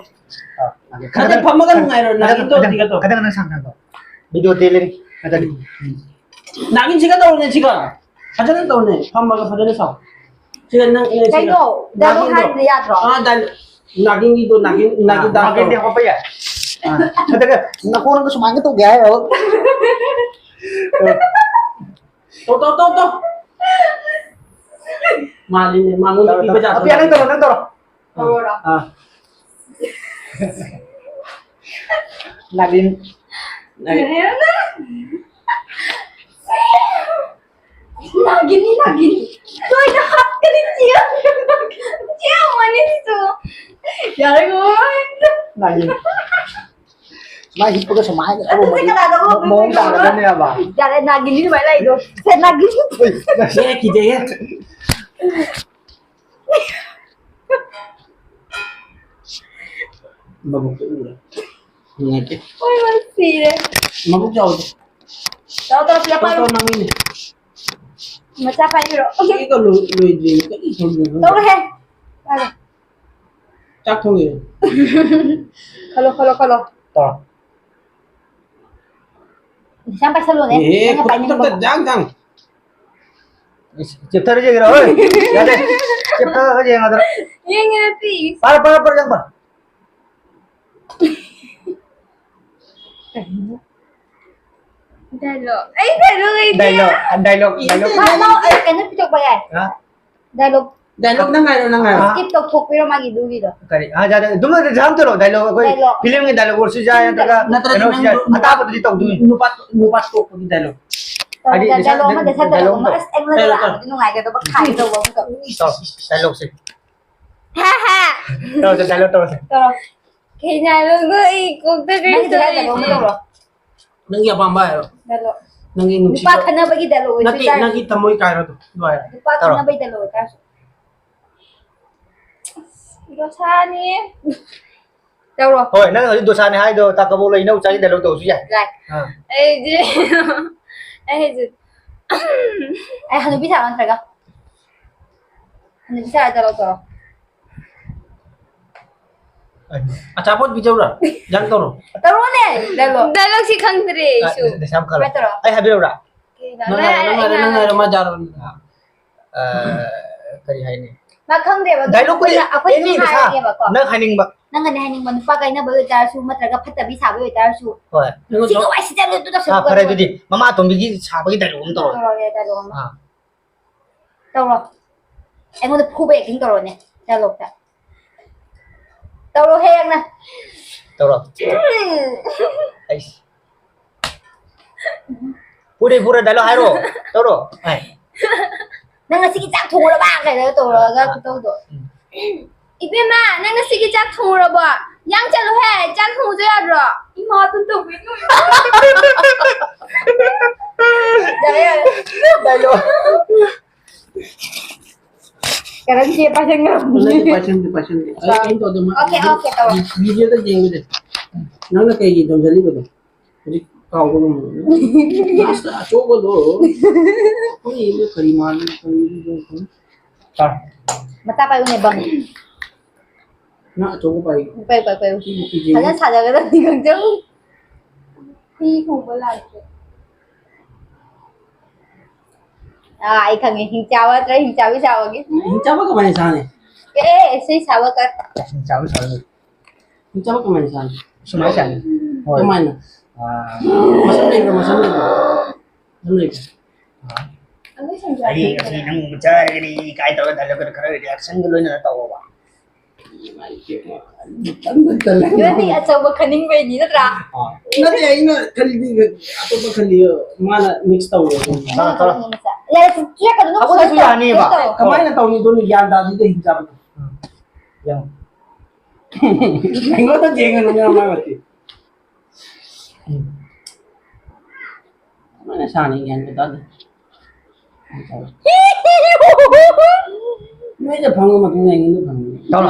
ꯈꯗ ꯐꯝꯃꯒ ꯅꯨꯡꯉꯥꯏꯔꯣ ꯅꯥꯒꯤꯟꯗꯣ ꯁꯤꯒ ꯇꯧ ꯈꯗꯪ ꯅꯪ ꯁꯥꯡꯅ ꯇꯧ꯫ ꯚꯤꯗꯤꯑꯣ ꯇꯦꯜꯂꯦ꯫ ꯈꯗꯪ꯫ ꯅꯥꯒꯤꯟ ꯁꯤꯒ ꯇꯧꯅꯦ ꯁꯤꯒ ꯐꯖꯅ ꯇꯧꯅꯦ ꯐꯝꯃꯒ ꯐꯖꯅ ꯁꯥꯎ ꯁꯤꯒ ꯅꯪ ꯅꯪ ꯁꯤꯒ ꯀꯩꯅꯣ? ꯗꯥꯏꯂꯣꯛ ꯅꯥꯒꯤꯟꯗꯣ꯫ ꯍꯥꯏꯕꯗꯤ ꯌꯥꯗ꯭ꯔꯣ? ꯑꯥ ꯗꯥꯏꯂꯣꯛ ꯅꯥꯒꯤꯟꯒꯤꯗꯣ ꯅꯥꯒꯤꯟ ꯅꯥꯒꯤꯟ ꯗꯥꯟꯁ ꯅꯥꯒꯤꯟꯗꯤ ꯇꯧ ꯍꯧꯒꯠꯄ ꯌꯥꯏ꯫ ꯅꯠꯇ꯭ꯔꯒ ꯅꯈꯣꯡꯒ ꯁꯨꯃꯥꯏꯅ ꯇꯧꯒꯦ ꯍꯥꯏꯔꯣ? ꯇꯧ ꯇꯧ ꯇꯧ ꯇꯧ ꯃꯥꯜꯂꯤꯅꯦ ꯃꯉꯣꯟꯗ ꯄꯤꯕ ꯖꯥꯠꯇꯣ ꯑꯄꯤꯌꯥ ꯅꯪ ꯇꯧꯔꯣ ꯅꯪ ꯇꯧꯔꯣ꯫ ꯇꯧꯔꯣꯔꯣ? ꯑꯥ꯫ ꯅꯥꯒꯤꯟ꯫ ꯅꯥꯒꯤꯟ꯫ ꯅꯥꯒꯤꯟꯅꯤ ꯅꯥꯒꯤꯟ꯫ ꯂꯣꯏꯅ ꯍꯥꯠꯀꯅꯤ ꯆꯤꯌꯥ꯫ ꯆꯤꯌꯥ ꯃꯅꯤꯁꯨ꯫ ꯌꯥꯔꯦ ꯃꯣꯏ꯫ ꯅꯥꯒꯤꯟ꯫ ꯃꯥ ꯍꯤꯞꯄꯒ ꯁꯨꯃꯥꯏꯅ ꯑꯗꯨꯗꯤ ꯀꯅꯥꯗ ꯑꯃꯨꯛ ꯃꯑꯣꯡ ꯇꯥꯒꯗꯕꯅꯦꯕ꯫ ꯌꯥꯔꯦ ꯅꯥꯒꯤꯟꯅꯤ ꯑꯗꯨꯃꯥꯏꯅ ꯂꯩꯗꯣ꯫ ꯁꯦ ꯅꯥꯒꯤꯟ꯫ ꯁꯦ ꯀꯤꯖꯩꯌꯦ ꯃꯕꯨꯛꯇ ꯎꯔꯦ ꯅꯨꯡꯉꯥꯏꯇꯦ ꯍꯣꯏ ꯍꯣꯏ ꯁꯤꯔꯦ꯫ ꯃꯕꯨꯛ ꯆꯥꯎꯗꯦ ꯇꯧ ꯇꯧ ꯁꯤꯗ ꯄꯥꯏꯌꯨ꯫ ꯇꯧ ꯅꯪꯒꯤꯅꯦ ꯃꯆꯥ ꯄꯥꯏꯕꯤꯔꯣ꯫ ꯁꯤꯒ ꯂꯣꯏ- ꯂꯣꯏꯗ꯭ꯔꯤ ꯀꯔꯤ ꯇꯧꯗꯣꯏꯅꯣ ꯇꯧꯔꯦꯍꯦ꯫ ꯆꯥꯛ ꯊꯣꯡꯉꯤꯔꯣ ꯈꯜꯂꯣ ꯈꯜꯂꯣ ꯈꯜꯂꯣ꯫ ꯇꯧꯔꯣ꯫ ꯌꯥꯝ ꯄꯥꯏꯁꯜꯂꯣꯅꯦ꯫ ꯑꯦ ꯅꯪꯅ ꯄꯥꯏꯅꯤꯡꯕ꯫ ꯈꯨꯗꯛꯇ ꯌꯥꯡ ꯌꯥꯡ ꯆꯦꯞꯇꯔ ꯌꯦꯡꯉꯤꯔꯣ? ꯍꯣꯏ꯫ ꯌꯥꯗꯦ꯫ ꯆꯦꯞꯇꯔ ꯌꯦꯡꯉꯗ꯭ꯔꯥ? ꯌꯦꯡꯉꯦ ꯅꯠꯇꯦ꯫ ꯄꯥꯔꯣ ꯄꯥꯔꯣ ꯄꯥꯔꯣ ꯌꯥꯡꯕ꯫ ꯀꯩꯅꯣ? ꯗꯥꯏꯂꯣꯛ꯫ ꯑꯩ ꯗꯥꯏꯂꯣꯛ ꯂꯩꯇꯦ꯫ Dialogue dialogue dialogue. ꯃꯥ ꯃꯥ ꯑꯩ ꯀꯩꯅꯣ ꯄꯤꯊꯣꯛꯄ ꯌꯥꯏ꯫ ꯍꯥ? ꯗꯥꯏꯂꯣꯛ꯫ ꯗꯥꯏꯂꯣꯛ ꯅꯪ ꯍꯥꯏꯔꯣ ꯅꯪ ꯍꯥꯏꯔꯣ ꯁ꯭ꯀꯤꯞ ꯇꯧꯊꯣꯛꯄꯤꯔꯣ ꯃꯥꯒꯤ ꯑꯗꯨꯒꯤꯗꯣ꯫ ꯀꯔꯤ? ꯑꯥ, ꯌꯥꯔꯦ꯫ ꯑꯗꯨꯝ ꯖꯥꯝ ꯇꯧꯔꯣ ꯗꯥꯏꯂꯣꯛ꯫ ꯑꯩꯈꯣꯏ ꯗꯥꯏꯂꯣꯛ꯫ ꯐꯤꯂꯝꯒꯤ ꯗꯥꯏꯂꯣꯛ ꯑꯣꯏꯔꯁꯨ ꯌꯥꯏ ꯅꯠꯇ꯭ꯔꯒ ꯅꯠꯇ꯭ꯔꯗꯤ ꯀꯩꯅꯣꯁꯨ ꯅꯪ ꯌꯥꯏ꯫ ꯅꯨꯄꯥ ꯑꯇꯥꯕꯗꯨꯗꯤ ꯇꯧꯗꯣꯏꯅꯤ꯫ ꯅꯨꯄꯥ ꯅꯨꯄꯥ ꯇꯣꯛꯄꯒꯤ ꯗꯥꯏꯂꯣꯛ ꯍꯥꯏꯗꯤ ꯗꯥꯏꯂꯣꯛ ꯑꯃꯗ ꯗꯥꯏꯂꯣꯛ ꯁꯠꯇꯕ ꯑꯃ ꯑꯃ ꯑꯁ ꯑꯩꯉꯣꯟꯗ ꯗꯥꯏꯂꯣꯛ ꯂꯥꯛꯑꯝꯃꯗꯤ ꯅꯨꯡꯉꯥꯏꯒꯗꯕ ꯈꯥꯏꯒꯗꯧꯕ ꯑꯃꯨꯛꯀ꯫ ꯇꯧꯔꯣ ꯗꯥꯏꯂꯣꯛꯁꯦ꯫ ꯍꯥ ꯍꯥ꯫ ꯇꯧꯔꯁꯦ ꯗꯥꯏꯂꯣꯛ ꯇꯧꯔꯁꯦ꯫ ꯇꯧꯔꯣ꯫ ꯀꯩ ꯗꯥꯏꯂꯣꯛꯅꯣ ꯑꯩ ꯀꯣꯛꯇ ꯀꯔꯤꯁꯨ ꯅꯪꯒꯤꯗꯤ ꯀꯥꯏ ꯗꯥꯏꯂꯣꯛ ꯑꯃ ꯂꯩꯇꯦ꯫ ꯇꯧꯔꯣ꯫ ꯅꯪꯒꯤ ꯑꯄꯥꯝꯕ ꯍꯥꯏꯔꯣ ꯗꯥꯏꯂꯣꯛ꯫ ꯅꯪꯒꯤ ꯅꯨꯄꯥ ꯅꯨꯡꯁꯤꯕ ꯈꯠꯅꯕꯒꯤ ꯗꯥꯏꯂꯣꯛ ꯑꯣꯏꯁꯨ ꯅꯠꯇꯦ ꯌꯥꯏ꯫ ꯅꯪꯒꯤ ꯊꯃꯣꯏ ꯀꯥꯏꯔꯣꯗꯣ ꯑꯗꯨ ꯍꯥꯏꯔꯣ ꯅꯨꯄꯥ ꯇꯧꯔꯣ꯫ ꯈꯠꯅꯕꯒꯤ ꯗꯥꯏꯂꯣꯛ ꯑꯣꯏꯇꯥꯔꯁꯨ꯫ ꯗꯣꯁꯥꯅꯤ꯫ ꯇꯧꯔꯣ꯫ ꯍꯣꯏ ꯅꯪ ꯍꯧꯖꯤꯛ ꯗꯣꯁꯥꯅꯤ ꯍꯥꯏꯗꯣ ꯇꯥꯀꯕꯣꯛ ꯂꯩ ꯏꯅꯧ ꯆꯥꯒꯤ ꯗꯥꯏꯂꯣꯛ ꯇꯧꯔꯁꯨ ꯌꯥꯏ꯫ ꯌꯥꯏ꯫ ꯑꯥ꯫ ꯑꯩꯁꯦ ꯑꯩꯁꯦ ꯑꯩ ꯍꯅꯨꯕꯤ ꯁꯥꯔꯣ ꯅꯠꯇ꯭ꯔꯒ? ꯍꯅꯨꯕꯤ ꯁꯥꯔ ꯇꯧꯔꯣ, ꯇꯧꯔꯣ꯫ ꯑꯆꯥꯄꯣꯠ ꯄꯤꯖꯧꯔꯥ? ꯌꯥꯝ ꯇꯧꯔꯣ꯫ ꯇꯧꯔꯣꯅꯦ, ꯗꯥꯏꯂꯣꯛ꯫ ꯗꯥꯏꯂꯣꯛꯁꯤ ꯈꯪꯗ꯭ꯔꯦ ꯑꯩꯁꯨ꯫ ꯅꯁꯥ ꯌꯥꯝ ꯀꯜꯂꯦ꯫ ꯀꯃꯥꯏ ꯇꯧꯔꯣ? ꯑꯩ ꯍꯥꯏꯕꯤꯔꯧꯔꯥ? ꯀꯩꯅꯣ? ꯅꯪ ꯍꯥꯏꯔꯣ, ꯅꯪ ꯍꯥꯏꯔꯣ, ꯅꯪ ꯍꯥꯏꯔꯣ, ꯃꯥ ꯖꯥꯔꯣ꯫ ꯑ, ꯀꯔꯤ ꯍꯥꯏꯅꯤ? ꯃꯥ ꯈꯪꯗꯦꯕ, ꯑꯗꯨ ꯗꯥꯏꯂꯣꯛꯄꯨꯗꯤ ꯑꯩꯈꯣꯏꯅ, ꯑꯩꯈꯣꯏꯅ ꯑꯦꯅꯤ ꯄꯩꯁꯥ ꯍꯥꯏꯔꯒꯦꯕꯀꯣ꯫ ꯅꯪ ꯍꯥꯏꯅꯤꯡꯕ꯫ ꯅꯪꯅ ꯍꯥꯏꯅꯤꯡꯕ ꯅꯨꯄꯥ ꯀꯥꯏꯅꯕ ꯑꯣꯏꯇꯥꯔꯁꯨ, ꯅꯠꯇ꯭ꯔꯒ ꯐꯠꯇꯕꯤ ꯁꯥꯕ ꯑꯣꯏꯇꯥꯔꯁꯨ꯫ ꯍꯣꯏ꯫ ꯁꯤꯒ ꯋꯥꯏ ꯁꯤꯠꯇꯦ, ꯑꯗꯨ ꯇꯧꯁꯜꯂꯨ, ꯑꯥ, ꯐꯔꯦ, ꯇꯧꯁꯜꯂꯨ꯫ ꯑꯗꯨꯗꯤ ꯃꯃꯥ ꯑꯇꯣꯝꯕꯤꯒꯤ ꯁꯥꯕꯒꯤ ꯗꯥꯏꯂꯣꯛ ꯑꯃ ꯇꯧꯔꯣ꯫ ꯇꯧꯔꯒꯦ, ꯗꯥꯏꯂꯣꯛ ꯑꯃ꯫ ꯑꯥ꯫ ꯇꯧꯔꯣ꯫ ꯑꯩꯉꯣꯟꯗ ꯐꯨꯕ ꯑꯦꯛꯇꯤꯡ ꯇꯧꯔꯣꯅꯦ, ꯗꯥꯏꯂꯣꯛꯇ꯫ ꯇꯧꯔꯣ ꯍꯦ, ꯅꯪ꯫ ꯇꯧꯔꯣ꯫ ꯎꯝ꯫ ꯑꯩꯁ꯫ ꯄꯨꯔꯦ, ꯄꯨꯔꯦ, ꯗꯥꯏꯂꯣꯛ ꯍꯥꯏꯔꯣ꯫ ꯇꯧꯔꯣ꯫ ꯍꯥꯏ꯫ "ꯅꯪ ꯉꯁꯤꯒꯤ ꯆꯥꯛ ꯊꯣꯡꯉꯨꯔꯕ?" ꯀꯥꯏꯅ ꯇꯧꯔꯒ ꯑꯥ꯫ ꯈꯨꯇꯧꯗꯣ꯫ ꯎꯝ꯫ "ꯏꯕꯦꯝꯃ, ꯅꯪ ꯉꯁꯤꯒꯤ ꯆꯥꯛ ꯊꯣꯡꯉꯨꯔꯕꯣ? ꯌꯥꯡ ꯆꯠꯂꯨꯍꯦ, ꯆꯥꯛ ꯊꯣꯡꯉꯨꯁꯨ ꯌꯥꯗ꯭ꯔꯣ?" ꯏꯃꯥ, ꯑꯗꯨꯝ ꯇꯧꯕꯤꯅꯨ꯫ ꯌꯥꯔꯦ, ꯌꯥꯔꯦ꯫ ꯗꯥꯏꯂꯣꯛ꯫ ꯀꯔꯟꯁꯦ ꯄꯥꯏꯁꯟꯈ꯭ꯔꯕꯅꯤ꯫ ꯅꯠꯇꯦ, ꯄꯥꯏꯁꯟꯗꯦ, ꯄꯥꯏꯁꯟꯗꯦ꯫ ꯑꯩ ꯀꯩꯝ ꯇꯧꯗꯦ, ꯃꯥ ꯑꯣꯀꯦ, ꯑꯣꯀꯦ, ꯇꯧꯔꯣ꯫ ꯚꯤꯗꯤꯑꯣꯗ ꯌꯦꯡꯕꯗ ꯅꯪꯅ ꯀꯩꯒꯤ ꯇꯧꯖꯔꯤꯕꯗꯣ? ꯍꯧꯖꯤꯛ ꯀꯥꯎꯕ ꯉꯝꯃꯣꯏ꯫ ꯂꯥꯁꯇ ꯑꯆꯧꯕꯗꯣ꯫ ꯑꯩꯈꯣꯏ ꯌꯨꯝꯗ ꯀꯔꯤ ꯃꯥꯜꯂꯤ, ꯀꯔꯤ ꯃꯥꯜꯂꯤ? ꯃꯆꯥ ꯄꯥꯏꯌꯨꯅꯦ, ꯕꯝ꯫ ꯅꯪ ꯑꯆꯧꯕ ꯄꯥꯏ꯫ ꯄꯥꯏꯌꯨ, ꯄꯥꯏꯌꯨ, ꯄꯥꯏꯌꯨ꯫ ꯀꯤꯕꯨ ꯀꯤꯖꯩ꯫ ꯐꯖꯅ ꯁꯥꯟꯅꯒꯗꯕꯅꯤ, ꯈꯪꯖꯧ꯫ ꯍꯨꯏ ꯈꯣꯡꯕ ꯂꯥꯛꯇ꯭ꯔꯦ꯫ ꯑꯥ, ꯑꯩ ꯈꯪꯉꯦ꯫ ꯍꯤꯡꯆꯥꯕ ꯅꯠꯇ꯭ꯔ ꯍꯤꯡꯆꯥꯕꯤ ꯁꯥꯕꯒꯤ? ꯍꯤꯡꯆꯥꯕ ꯀꯃꯥꯏꯅ ꯁꯥꯅꯤ? ꯑꯦ, ꯁꯤ ꯁꯥꯕ ꯀꯠ꯫ ꯍꯤꯡꯆꯥꯕ ꯁꯥꯕ꯫ ꯍꯤꯡꯆꯥꯕ ꯀꯃꯥꯏꯅ ꯁꯥꯅꯤ? ꯁꯨꯃꯥꯏꯅ ꯁꯥꯅꯤ꯫ ꯍꯣꯏ꯫ ꯀꯃꯥꯏꯅ? ꯑꯥ꯫ ꯃꯁꯝ ꯂꯩꯕ꯭ꯔꯥ, ꯃꯁꯝ ꯂꯩꯕ꯭ꯔꯥ? ꯃꯁꯝ ꯂꯩꯕ꯭ꯔꯥ? ꯑꯥ꯫ ꯑꯩ ꯉꯁꯤ ꯅꯪ ꯆꯥꯔꯒꯅꯤ ꯀꯥꯏ ꯇꯧꯔꯒ ꯗꯥꯏꯂꯣꯛ ꯈꯔ ꯔꯤꯌꯦꯛꯁꯟꯒ ꯂꯣꯏꯅꯅ ꯇꯧꯑꯣꯕ꯫ ꯏꯃꯥꯏ ꯄꯦꯝꯃ, ꯇꯟꯕ ꯇꯜꯂꯦ꯫ ꯅꯣꯏꯗꯤ ꯑꯆꯧꯕ ꯈꯟꯅꯤꯡꯕꯩꯅꯤ ꯅꯠꯇ꯭ꯔꯥ? ꯑꯥ꯫ ꯅꯠꯇꯦ, ꯑꯩꯅ ꯈꯜꯂꯤꯗꯤ ꯑꯇꯣꯞꯄ ꯈꯜꯂꯤ, ꯃꯥꯅ ꯃꯤꯛꯁ ꯇꯧꯔꯦ꯫ ꯇꯧꯔꯣ, ꯇꯧꯔꯣ꯫ ꯌꯥꯔꯦ, ꯁꯨꯝ ꯆꯦꯛꯀꯅꯨ, ꯑꯩꯈꯣꯏꯅꯁꯨ ꯁꯨꯃꯥꯏꯅ ꯌꯥꯅꯤꯕ꯫ ꯇꯧ꯫ ꯀꯃꯥꯏꯅ ꯇꯧꯅꯤꯗꯣ ꯒ꯭ꯌꯥꯟ ꯇꯥꯗꯦ, ꯍꯤꯡꯆꯥꯕ꯫ ꯎꯝ꯫ ꯌꯦꯡꯉꯣ꯫ ꯑꯩꯉꯣꯟꯗ ꯌꯦꯡꯉꯅꯨ, ꯅꯪ ꯃꯥꯏ ꯃꯇꯤꯛ꯫ ꯎꯝ꯫ ꯀꯃꯥꯏꯅ ꯁꯥꯅꯤ ꯒ꯭ꯌꯥꯟ ꯇꯥꯗꯦ꯫ ꯅꯣꯏꯗ ꯐꯪꯕ ꯃꯇꯨꯡꯗ ꯑꯩꯉꯣꯟꯗ ꯐꯪꯉꯤ꯫ ꯇꯧꯔꯣ꯫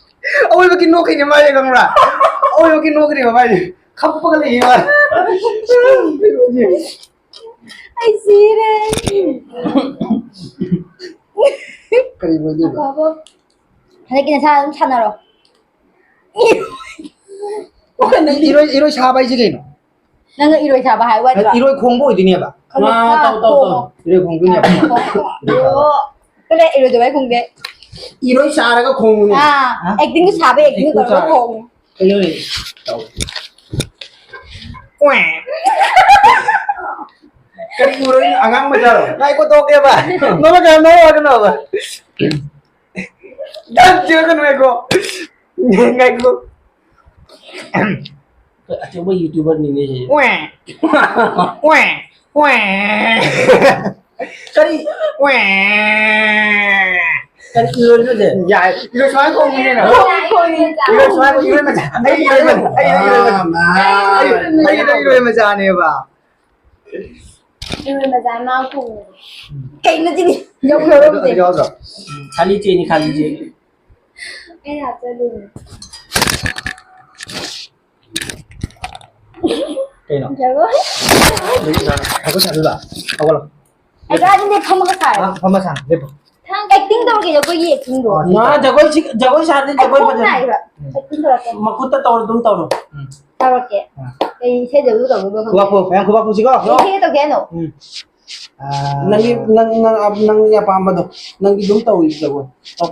ꯑꯋꯣꯏꯕꯒꯤ ꯅꯣꯛꯈꯤꯅꯦ ꯃꯥꯁꯦ, ꯈꯪꯕ꯭ꯔꯥ? ꯑꯋꯣꯏꯕꯒꯤ ꯅꯣꯛꯈꯤꯅꯦꯕ ꯃꯥꯁꯦ꯫ ꯈꯞꯄꯒ ꯂꯩꯌꯦ ꯃꯥ꯫ ꯑꯩ ꯁꯤꯔꯦ꯫ ꯀꯔꯤ ꯑꯣꯏꯗꯣꯏꯕ? ꯉꯥꯏꯈꯣ, ꯉꯥꯏꯈꯣ꯫ ꯍꯟꯗꯛꯀꯤ ꯅꯁꯥ ꯑꯗꯨꯝ ꯁꯥꯟꯅꯔꯣ꯫ ꯑꯣ, ꯅꯪ ꯏꯔꯣꯏ, ꯏꯔꯣꯏ ꯁꯥꯕ ꯍꯥꯏꯁꯦ ꯀꯩꯅꯣ? ꯅꯪꯅ ꯏꯔꯣꯏ ꯁꯥꯕ ꯍꯥꯏ ꯋꯥꯗ꯭ꯔꯣ? ꯏꯔꯣꯏ ꯈꯣꯡꯕ ꯑꯣꯏꯗꯣꯏꯅꯦꯕ꯫ ꯈꯪꯉꯦ, ꯑꯥ, ꯁꯥ ꯇꯧ, ꯇꯧ, ꯈꯣꯡꯉꯣ꯫ ꯇꯧ꯫ ꯏꯔꯣꯏ ꯈꯣꯡꯗꯣꯏꯅꯦꯕ꯫ ꯑꯥ, ꯈꯣꯡꯉꯣ꯫ ꯏꯔꯣꯏ ꯁꯥꯕ꯫ ꯑꯣ, ꯀꯩꯅꯣ ꯏꯔꯣꯏꯗꯕ ꯑꯩ ꯈꯣꯡꯗꯦ꯫ ꯏꯔꯣꯏ ꯁꯥꯔꯒ ꯈꯣꯡꯉꯨꯅꯦ꯫ ꯑꯥ, ꯍꯥ? Acting ꯁꯥꯕ, acting acting ꯇꯧꯔꯒ ꯁꯥꯔꯒ꯫ ꯈꯣꯡꯉꯨ꯫ ꯀꯩꯅꯣꯅꯦ? ꯇꯧ꯫ ꯀꯔꯤ ꯎꯔꯣꯏꯅꯣ? ꯑꯉꯥꯡ ꯃꯆꯥꯔꯣ? ꯉꯥꯏꯈꯣ, ꯇꯣꯛꯀꯦꯕ꯫ ꯅꯣꯡꯃ ꯀꯌꯥ ꯅꯣꯡꯃ ꯀꯩꯅꯣꯕ? ꯗꯥꯟꯁ ꯆꯦꯟꯒꯅꯨ, ꯉꯥꯏꯈꯣ꯫ ꯉꯥꯏꯈꯣ꯫ ꯑꯆꯧꯕ YouTuber ꯅꯤꯅꯦ ꯁꯤꯁꯦ꯫ ꯀꯔꯤ? ꯀꯔꯤ ꯏꯔꯣꯏꯅꯣꯁꯦ? ꯌꯥꯏ, ꯏꯔꯣꯏ ꯁꯨꯃꯥꯏꯅ ꯈꯣꯡꯉꯤꯅꯦ꯫ ꯏꯔꯣꯏ ꯁꯨꯃꯥꯏꯅ, ꯏꯔꯣꯏ ꯃꯆꯥ꯫ ꯑꯩ ꯏꯔꯣꯏ ꯃꯆꯥ꯫ ꯑꯩ ꯏꯔꯣꯏ ꯃꯆꯥ꯫ ꯑꯥ, ꯑꯩ, ꯑꯩ ꯏꯔꯣꯏ ꯃꯆꯥꯅꯦꯕ꯫ ꯏꯔꯣꯏ ꯃꯆꯥ ꯃꯥ ꯈꯣꯡꯉꯦ꯫ ꯀꯩꯅꯣ ꯁꯤꯗꯤ? ꯌꯧꯈ꯭ꯔꯕ ꯑꯗꯨ ꯌꯥꯎꯗ꯭ꯔꯣ? ꯈꯥꯂꯤ ꯆꯦꯅꯤ, ꯈꯥꯂꯤ ꯆꯦ꯫ ꯑꯩꯅ ꯍꯥꯞꯆꯗꯣꯏꯅꯦ꯫ ꯀꯩꯅꯣ? ꯖꯒꯣꯏ꯫ ꯖꯒꯣꯏ ꯁꯥꯗꯣꯏꯕ? ꯍꯧꯒꯠꯂꯣ꯫ ꯑꯩ ꯀꯥꯏꯗꯅꯦ ꯐꯝꯃꯒ ꯁꯥꯔꯦ꯫ ꯑ, ꯐꯝꯃ ꯁꯥ, ꯂꯦꯞꯄꯣ꯫ Acting ꯇꯧꯔꯒꯦ, ꯖꯒꯣꯏꯒꯤ acting ꯗꯣ꯫ ꯃꯥ ꯖꯒꯣꯏ ꯁꯤ-, ꯖꯒꯣꯏ ꯁꯥꯔꯗꯤ ꯑꯩ ꯖꯒꯣꯏ ꯈꯣꯡ ꯐꯖꯅ ꯅꯥꯏꯕ꯫ Acting ꯇꯧꯔꯛꯀꯦ꯫ ꯃꯈꯨꯠꯇ ꯇꯧꯔ ꯑꯗꯨꯝ ꯇꯧꯔꯣ꯫ ꯎꯝ꯫ ꯇꯧꯔꯛꯀꯦ꯫ ꯑ꯫ ꯀꯩ ꯏꯁꯩꯗꯕꯨ ꯇꯧꯗꯣꯏꯕ ꯈꯪꯗꯦ꯫ ꯈꯨꯕꯥꯛ ꯈꯨ, ꯃꯌꯥꯝ ꯈꯨꯕꯥꯛ ꯈꯨꯁꯤꯀꯣ꯫ ꯀꯩ ꯏꯁꯩ ꯇꯧꯒꯦ ꯍꯥꯏꯅꯣ? ꯎꯝ꯫ ꯑꯥ꯫ ꯅꯪꯒꯤ, ꯅꯪ, ꯅꯪ, ꯅꯪꯒꯤ ꯑꯄꯥꯝꯕꯗꯣ, ꯅꯪꯒꯤ ꯑꯗꯨꯝ ꯇꯧꯏ ꯖꯒꯣꯏ꯫ ꯇꯧ꯫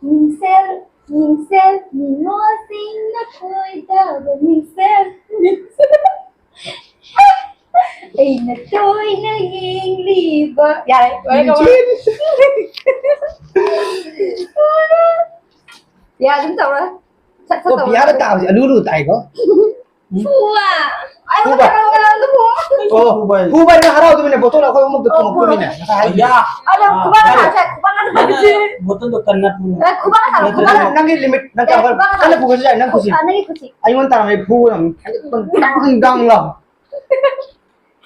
ꯃꯤꯡꯁꯦꯜ, ꯃꯤꯡꯁꯦꯜ, ꯅꯤꯡꯉꯣꯁꯤꯡꯅ ꯀꯣꯏꯗꯕ ꯃꯤꯡꯁꯦꯜ, ꯃꯤꯡꯁꯦꯜ꯫ ꯑꯩꯅ ꯇꯣꯏꯅ ꯌꯦꯡꯂꯤꯕ꯫ ꯌꯥꯔꯦ, ꯂꯣꯏꯔꯦ, ꯀꯃꯥꯏ? ꯌꯥ, ꯑꯗꯨꯝ ꯇꯧꯔꯣ꯫ ꯁꯠ, ꯁꯠ ꯑꯣ, ꯇꯧꯔꯣ꯫ ꯄꯤꯌꯥꯗ ꯇꯥꯕꯁꯦ ꯑꯂꯨ ꯑꯂꯨ ꯇꯥꯏꯀꯣ? ꯐꯨꯕ꯫ ꯑꯩ ꯐꯨꯕ꯫ ꯀꯅꯥ, ꯀꯅꯥꯗ ꯐꯨ? ꯑꯣ, ꯐꯨꯕ ꯍꯥꯏ-, ꯐꯨꯕ ꯍꯥꯏꯅ ꯍꯔꯥꯎꯗꯕꯅꯤꯅ ꯕꯣꯇꯜ ꯑꯩꯈꯣꯏ ꯑꯃꯨꯛꯇ ꯑꯣ, ꯊꯣꯡꯉꯛꯄꯅꯤꯅꯦ, ꯉꯁꯥꯏ ꯍꯥꯏꯗꯨꯗꯤ꯫ ꯑꯌꯥ꯫ ꯑꯗꯣ ꯈꯨꯕꯥꯛ ꯑꯥ, ꯉꯁꯥꯏ ꯈꯨꯕꯥꯛ ꯉꯁꯥꯏ ꯅꯪꯅ ꯕꯣꯇꯜꯗꯣ ꯀꯟꯅ ꯐꯨ꯫ ꯑꯦ, ꯈꯨꯕꯥꯛ ꯉꯁꯥꯏ ꯅꯠꯇ꯭ꯔꯗꯤ ꯈꯨꯕꯥꯛ ꯅꯪ-, ꯅꯪꯒꯤ limit, ꯅꯪ ꯑꯦ, ꯀꯌꯥ ꯈꯨꯕꯥꯛ ꯉꯁꯥꯏ ꯀꯟꯅ ꯐꯨꯒꯠꯁꯨ ꯌꯥꯏ, ꯅꯪ ꯈꯨꯁꯤ꯫ ꯑꯥ, ꯅꯪꯒꯤ ꯈꯨꯁꯤ꯫ ꯑꯩꯉꯣꯟꯗ ꯇꯥꯔꯝꯃꯦ ꯐꯨꯕ ꯌꯥꯝ ꯗꯥꯡ ꯗꯥꯡ ꯂꯥꯎ꯫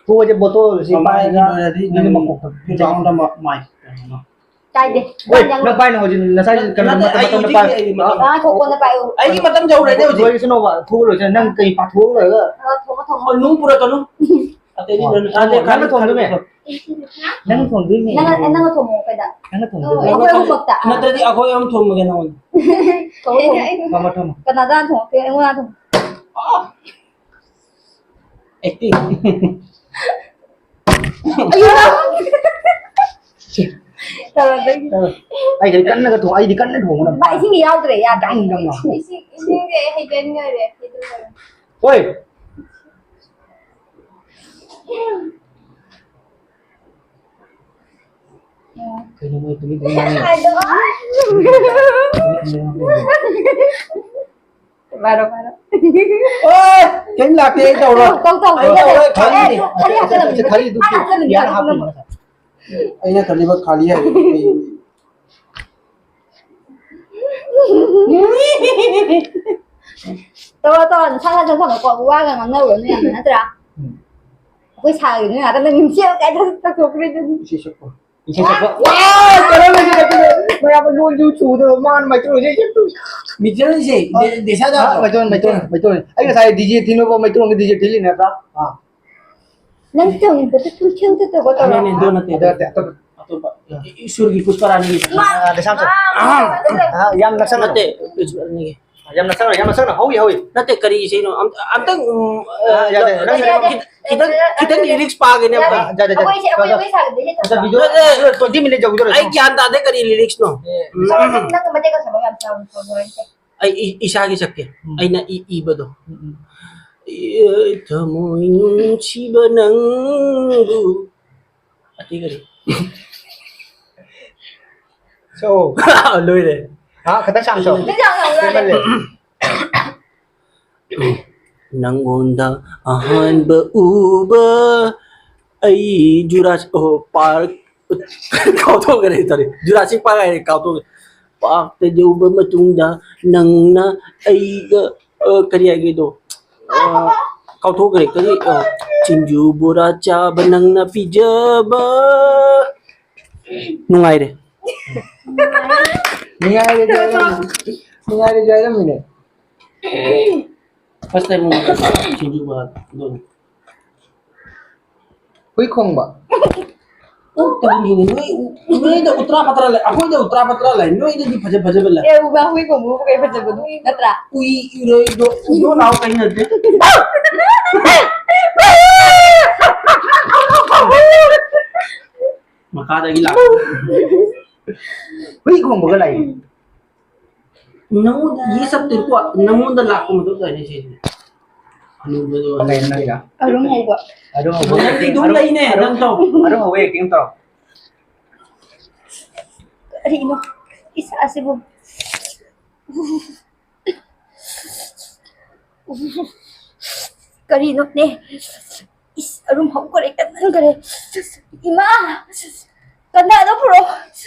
ꯐꯨꯕꯁꯦ ꯕꯣꯇꯜ ꯁꯤ ꯃꯃꯥꯏꯒꯤ ꯄꯥꯏꯔꯒ ꯂꯣꯏꯔꯗꯤ ꯅꯪꯒꯤ ꯅꯪ ꯃꯀꯣꯛꯇ ꯐꯨ꯫ Background ꯑꯃ ꯃꯥꯏ ꯀꯩꯅꯣ꯫ ꯀꯥꯏꯗꯦ꯫ ꯍꯣꯏ, ꯌꯥꯝ ꯅꯪ ꯄꯥꯏꯅꯣ ꯍꯧꯖꯤꯛ, ꯉꯁꯥꯏ ꯅꯠꯇꯦ, ꯀꯩꯅꯣ ꯅꯠꯇꯦ, ꯃꯇꯝ, ꯑꯩ ꯃꯇꯝꯗ ꯍꯧꯖꯤꯛ ꯄꯥꯏꯌꯨ꯫ ꯑꯩꯒꯤ ꯃꯇꯝ ꯉꯥꯏꯈꯣ, ꯀꯣꯟꯅ ꯄꯥꯏꯌꯨ꯫ ꯑꯩꯒꯤ ꯃꯇꯝ ꯌꯧꯔꯦꯅꯦ ꯍꯧꯖꯤꯛ꯫ ꯂꯣꯏꯔꯁꯅꯣꯕ, ꯐꯨꯕ ꯂꯣꯏꯁꯅ, ꯅꯪ ꯀꯩ ꯄꯥꯊꯣꯛꯑ ꯂꯣꯏꯔꯒ꯫ ꯑ, ꯊꯣꯡꯉꯣ, ꯊꯣꯡꯉꯣ꯫ ꯑꯣ, ꯅꯨꯡ ꯄꯨꯔꯛꯀꯅꯨ꯫ ꯑꯇꯩꯗꯤ ꯑꯣ, ꯂꯣꯏꯅ-, ꯑꯇꯩ ꯅꯪꯅ ꯈꯜꯂꯨ, ꯊꯣꯡꯗꯣꯏꯅꯦ? ꯈꯜꯂꯨ꯫ ꯅꯪꯅ ꯊꯣꯡꯗꯣꯏꯅꯦ? ꯅꯪꯅ, ꯅꯪꯅ ꯊꯣꯡꯉꯣ ꯀꯩꯗ? ꯅꯪꯅ ꯊꯣꯡꯗꯣꯏꯅꯦ? ꯑꯩꯈꯣꯏ ꯑꯍꯨꯝꯃꯛꯇ꯫ ꯅꯠꯇ꯭ꯔꯗꯤ ꯑꯩꯈꯣꯏ ꯑꯍꯨꯝ ꯊꯣꯡꯕꯒꯦ ꯅꯉꯣꯟꯗ꯫ ꯊꯣꯡꯉꯣ, ꯊꯣꯡꯉꯣ꯫ ꯊꯣꯡꯉꯣ, ꯊꯣꯡꯉꯣ꯫ ꯀꯅꯥꯗ ꯊꯣꯡꯉꯛꯇꯣꯏ? ꯑꯩꯉꯣꯟꯗ ꯊꯣꯡꯉꯣ꯫ ꯑ꯫ Acting꯫ ꯑꯌꯣ! ꯇꯧꯔꯗꯣꯏꯅꯤ꯫ ꯑꯩꯗꯤ ꯀꯟꯅꯒ ꯊꯣꯡ-, ꯑꯩꯗꯤ ꯀꯟꯅ ꯊꯣꯡꯕꯅ ꯚꯥꯏ, ꯏꯁꯤꯡ ꯌꯥꯎꯗ꯭ꯔꯦ, ꯌꯥꯗ꯭ꯔꯦ꯫ ꯗꯪ, ꯗꯪ ꯂꯥꯎ꯫ ꯏꯁꯤꯡ, ꯏꯁꯤꯡꯁꯦ ꯍꯩꯖꯤꯟꯈꯔꯦ꯫ ꯍꯣꯏ꯫ ꯀꯩꯅꯣ ꯃꯣꯏ ꯇꯨꯃꯤꯟ ꯇꯨꯃꯤꯟ ꯉꯥꯡꯉꯤ? ꯍꯥꯏꯗꯣ꯫ ꯇꯨꯃꯤꯟ ꯇꯨꯃꯤꯟ ꯉꯥꯡꯉꯤ꯫ ꯄꯥꯏꯔꯣ, ꯄꯥꯏꯔꯣ꯫ ꯑꯣꯏ! ꯀꯩꯝ ꯂꯥꯛꯇꯦ, ꯑꯩ ꯇꯧꯔꯣꯏ꯫ ꯇꯧ, ꯇꯧ, ꯑꯩ ꯇꯧ, ꯇꯧꯔꯣꯏ, ꯑꯦ, ꯈꯜꯂꯤꯅꯦ꯫ ꯈꯜꯂꯤ ꯍꯥꯞꯆꯜꯂꯝꯃꯤ꯫ ꯑꯩ ꯈꯜꯂꯤ, ꯑꯗꯨ ꯈꯜꯂꯤ ꯍꯥꯞꯆꯜꯂꯝꯃꯤ꯫ ꯌꯥꯔꯦ, ꯍꯥꯞꯄꯤ꯫ ꯑꯩꯅ ꯈꯜꯂꯤꯕ ꯈꯥꯂꯤ ꯍꯥꯏꯕꯗꯨ ꯑꯩ ꯇꯧꯔꯣ, ꯇꯧꯔꯣ, ꯅꯁꯥ ꯅꯁꯥ ꯊꯝꯃꯣꯀꯣ꯫ ꯋꯥꯒ ꯉꯥꯡꯅꯔꯨꯔꯅꯨ ꯌꯥꯝꯅ, ꯅꯠꯇ꯭ꯔꯥ? ꯎꯝ꯫ ꯑꯩꯈꯣꯏ ꯁꯥꯒꯤꯗꯨꯅ ꯉꯥꯛꯇꯪ ꯅꯪ ꯃꯤꯡꯁꯦꯜ ꯀꯥꯏꯗ ꯇꯧꯊꯣꯛꯈ꯭ꯔꯦ ꯑꯗꯨꯗꯤ꯫ ꯏꯁꯩ ꯁꯛꯄ꯫ ꯏꯁꯩ ꯁꯛꯄ꯫ ꯋꯥ! ꯀꯔꯝꯕ ꯏꯁꯩ ꯁꯛꯄꯅꯣ? ꯃꯌꯥꯝ ꯂꯣꯟꯁꯨ ꯁꯨꯗꯕ ꯃꯥꯅ ꯃꯩꯇꯩꯂꯣꯟ ꯏꯁꯩ ꯁꯛꯇꯣꯏ꯫ ꯃꯤꯇꯩꯂꯣꯟ ꯏꯁꯩ, ꯑ, ꯗꯦ-, ꯗꯦꯁꯥ ꯑ, ꯖꯥꯠꯇꯣ? ꯃꯩꯇꯩꯂꯣꯟ, ꯃꯩꯇꯩꯂꯣꯟ, ꯃꯩꯇꯩꯂꯣꯟ꯫ ꯑꯩ ꯉꯁꯥꯏ DJ ꯊꯤꯟꯕ ꯐꯥꯎ ꯃꯩꯇꯩꯂꯣꯟꯒꯤ DJ ꯊꯤꯜꯂꯤꯅꯦ, ꯅꯠꯇ꯭ꯔꯥ? ꯑꯥ꯫ ꯅꯪ ꯊꯣꯡꯕꯗ ꯇꯨ ꯊꯦꯡ ꯇꯧꯕ ꯇꯧꯔꯣ꯫ ꯑꯗꯨ ꯅꯠꯇꯦ, ꯑꯗꯨ ꯅꯠꯇꯦ, ꯑꯇꯣꯞꯄ꯫ ꯑꯇꯣꯞꯄ꯫ ꯑ꯫ ꯏꯁꯣꯔꯒꯤ ꯄꯨꯁꯄꯥꯔꯥꯅꯤꯒꯤ꯫ ꯃꯥ-, ꯑ, ꯗꯦꯁꯥꯝ ꯁꯦ꯫ ꯃꯥ-, ꯑ, ꯌꯥꯝ ꯅꯛꯁꯟꯅ ꯅꯠꯇꯦ, ꯄꯨꯁꯄꯥꯔꯥꯅꯤꯒꯤ꯫ ꯌꯥꯝ ꯅꯛꯁꯟꯅ, ꯌꯥꯝ ꯅꯛꯁꯟꯅ ꯍꯧꯏ, ꯍꯧꯏ꯫ ꯅꯠꯇꯦ, ꯀꯔꯤ ꯏꯁꯩꯅꯣ? ꯑꯝ-, ꯑꯝꯇꯪ, ꯎꯝ, ꯑ, ꯌꯥꯗꯦ, ꯅꯪ ꯈꯤꯇꯪ, ꯈꯤꯇꯪ, ꯈꯤꯇꯪ lyrics ꯄꯥꯒꯦꯅꯦ ꯑꯝꯇ꯫ ꯌꯥꯗꯦ, ꯌꯥꯗꯦ, ꯑꯩꯈꯣꯏ ꯏꯁꯩ, ꯑꯩꯈꯣꯏ ꯌꯥꯗꯦ꯫ ꯏꯁꯩ ꯁꯥꯒꯗꯣꯏꯅꯦ꯫ ꯑꯝꯇ video, ꯅꯠꯇꯦ꯫ Twenty minute ꯌꯧꯗꯣꯔꯦ꯫ ꯑꯩ ꯒ꯭ꯌꯥꯟ ꯇꯥꯗꯦ, ꯀꯔꯤ lyricsꯅꯣ? ꯑꯦ, ꯎꯝ꯫ ꯅꯪ, ꯅꯪ ꯃꯇꯦꯛ ꯑꯃ ꯁꯛꯂꯛꯑꯣ, ꯌꯥꯝ ꯁꯥꯡꯅ ꯁꯛꯂꯛꯑꯣ꯫ ꯑꯩ ꯏ-, ꯏꯁꯥꯒꯤ ꯁꯛꯀꯦ꯫ ꯎꯝ꯫ ꯑꯩꯅ ꯏ-, ꯏꯕꯗꯣ꯫ ꯎꯝ, ꯎꯝ꯫ ꯑꯦ, ꯊꯃꯣꯏ ꯅꯨꯡꯁꯤꯕ ꯅꯪꯕꯨ꯫ ꯑꯇꯩ ꯀꯔꯤ? ꯁꯛꯑꯣ꯫ ꯂꯣꯏꯔꯦ꯫ ꯍꯥ, ꯈꯤꯇꯪ ꯁꯥꯡ ꯁꯛꯑꯣ꯫ ꯈꯤꯇꯪ ꯁꯥꯡ ꯁꯛꯑꯣ꯫ ꯇꯦꯟꯃꯜꯂꯦ꯫ ꯅꯪꯉꯣꯟꯗ ꯑꯍꯥꯟꯕ ꯎꯕ ꯑꯩ Jurassic, ꯑꯣ, Park, ꯀꯥꯎꯊꯣꯛꯈ꯭ꯔꯦ, sorry, Jurassic Park ꯍꯥꯏꯔꯦ, ꯀꯥꯎꯊꯣꯛꯈ꯭ꯔꯦ꯫ Parkꯇ ꯌꯧꯕ ꯃꯇꯨꯡꯗ ꯅꯪꯅ ꯑꯩꯒ, ꯑ, ꯀꯔꯤ ꯍꯥꯏꯒꯦꯗꯣ? ꯑ, ꯀꯥꯎꯊꯣꯛꯈ꯭ꯔꯦ, ꯀꯔꯤ, ꯑ, ꯁꯤꯡꯖꯨ ꯕꯣꯔꯥ ꯆꯥꯕ ꯅꯪꯅ ꯄꯤꯖꯕ꯫ ꯅꯨꯡꯉꯥꯏꯔꯦ꯫ ꯅꯨꯡꯉꯥꯏꯔꯦꯗꯤ ꯍꯥꯏꯔꯝꯃꯤ-, ꯅꯨꯡꯉꯥꯏꯔꯦꯗꯤ ꯍꯥꯏꯔꯝꯃꯤꯅꯦ꯫ First time ꯁꯤꯡꯖꯨ ꯕꯣꯔꯥ ꯑꯗꯨꯅꯤ꯫ ꯍꯨꯏ ꯈꯣꯡꯕ꯫ ꯑꯣꯛꯇꯕꯅꯤꯅꯦ, ꯅꯣꯏ, ꯅꯣꯏꯗ ꯎꯇ꯭ꯔꯥ ꯄꯇ꯭ꯔꯥ ꯂꯩ, ꯑꯩꯈꯣꯏꯗ ꯎꯇ꯭ꯔꯥ ꯄꯇ꯭ꯔꯥ ꯂꯩ, ꯅꯣꯏꯗꯗꯤ ꯐꯖ ꯐꯖꯕ ꯂꯩ꯫ ꯑꯦ, ꯎꯃꯥ, ꯍꯨꯏ ꯈꯣꯡꯕꯕꯨ ꯀꯩ ꯐꯖꯕꯅꯣ, ꯅꯠꯇ꯭ꯔꯥ? ꯎꯏ, ꯎꯏꯔꯣꯏ, ꯗꯣ, ꯗꯣ ꯂꯥꯎ ꯀꯩ ꯅꯠꯇꯦ꯫ ꯃꯈꯥꯗꯒꯤ ꯂꯥꯛꯄ꯫ ꯍꯨꯏ ꯈꯣꯡꯕꯒ ꯂꯩ꯫ ꯅꯪꯉꯣꯟꯗ, ꯌꯦ ꯁꯛꯇꯦꯀꯣ, ꯅꯪꯉꯣꯟꯗ ꯂꯥꯛꯄ ꯃꯊꯧ ꯇꯥꯏꯅꯦ ꯁꯤꯗꯤ꯫ ꯑꯅꯨꯕꯗꯣ꯫ ꯀꯩꯅꯣ ꯅꯪꯒꯤꯗꯣ? ꯑꯔꯨꯝ ꯍꯧꯕ꯫ ꯑꯔꯨꯝ ꯍꯧꯕ ꯅꯪꯗꯤ ꯑꯗꯨꯝ ꯑꯔꯨꯝ, ꯂꯩꯅꯦ, ꯑꯔꯨꯝ, ꯅꯪ ꯇꯧ꯫ ꯑꯔꯨꯝ ꯍꯧꯕ acting ꯇꯧꯔꯣ꯫ ꯀꯔꯤꯅꯣ ꯏꯁꯥꯁꯤꯕꯨ? ꯀꯔꯤꯅꯣꯅꯦ? ꯏꯁ, ꯑꯔꯨꯝ ꯍꯧꯈꯔꯦ, ꯀꯟꯃꯟꯈꯔꯦ꯫ ꯏꯃꯥ! ꯀꯟꯗꯥꯗꯣ ꯄꯨꯔꯛꯑꯣ꯫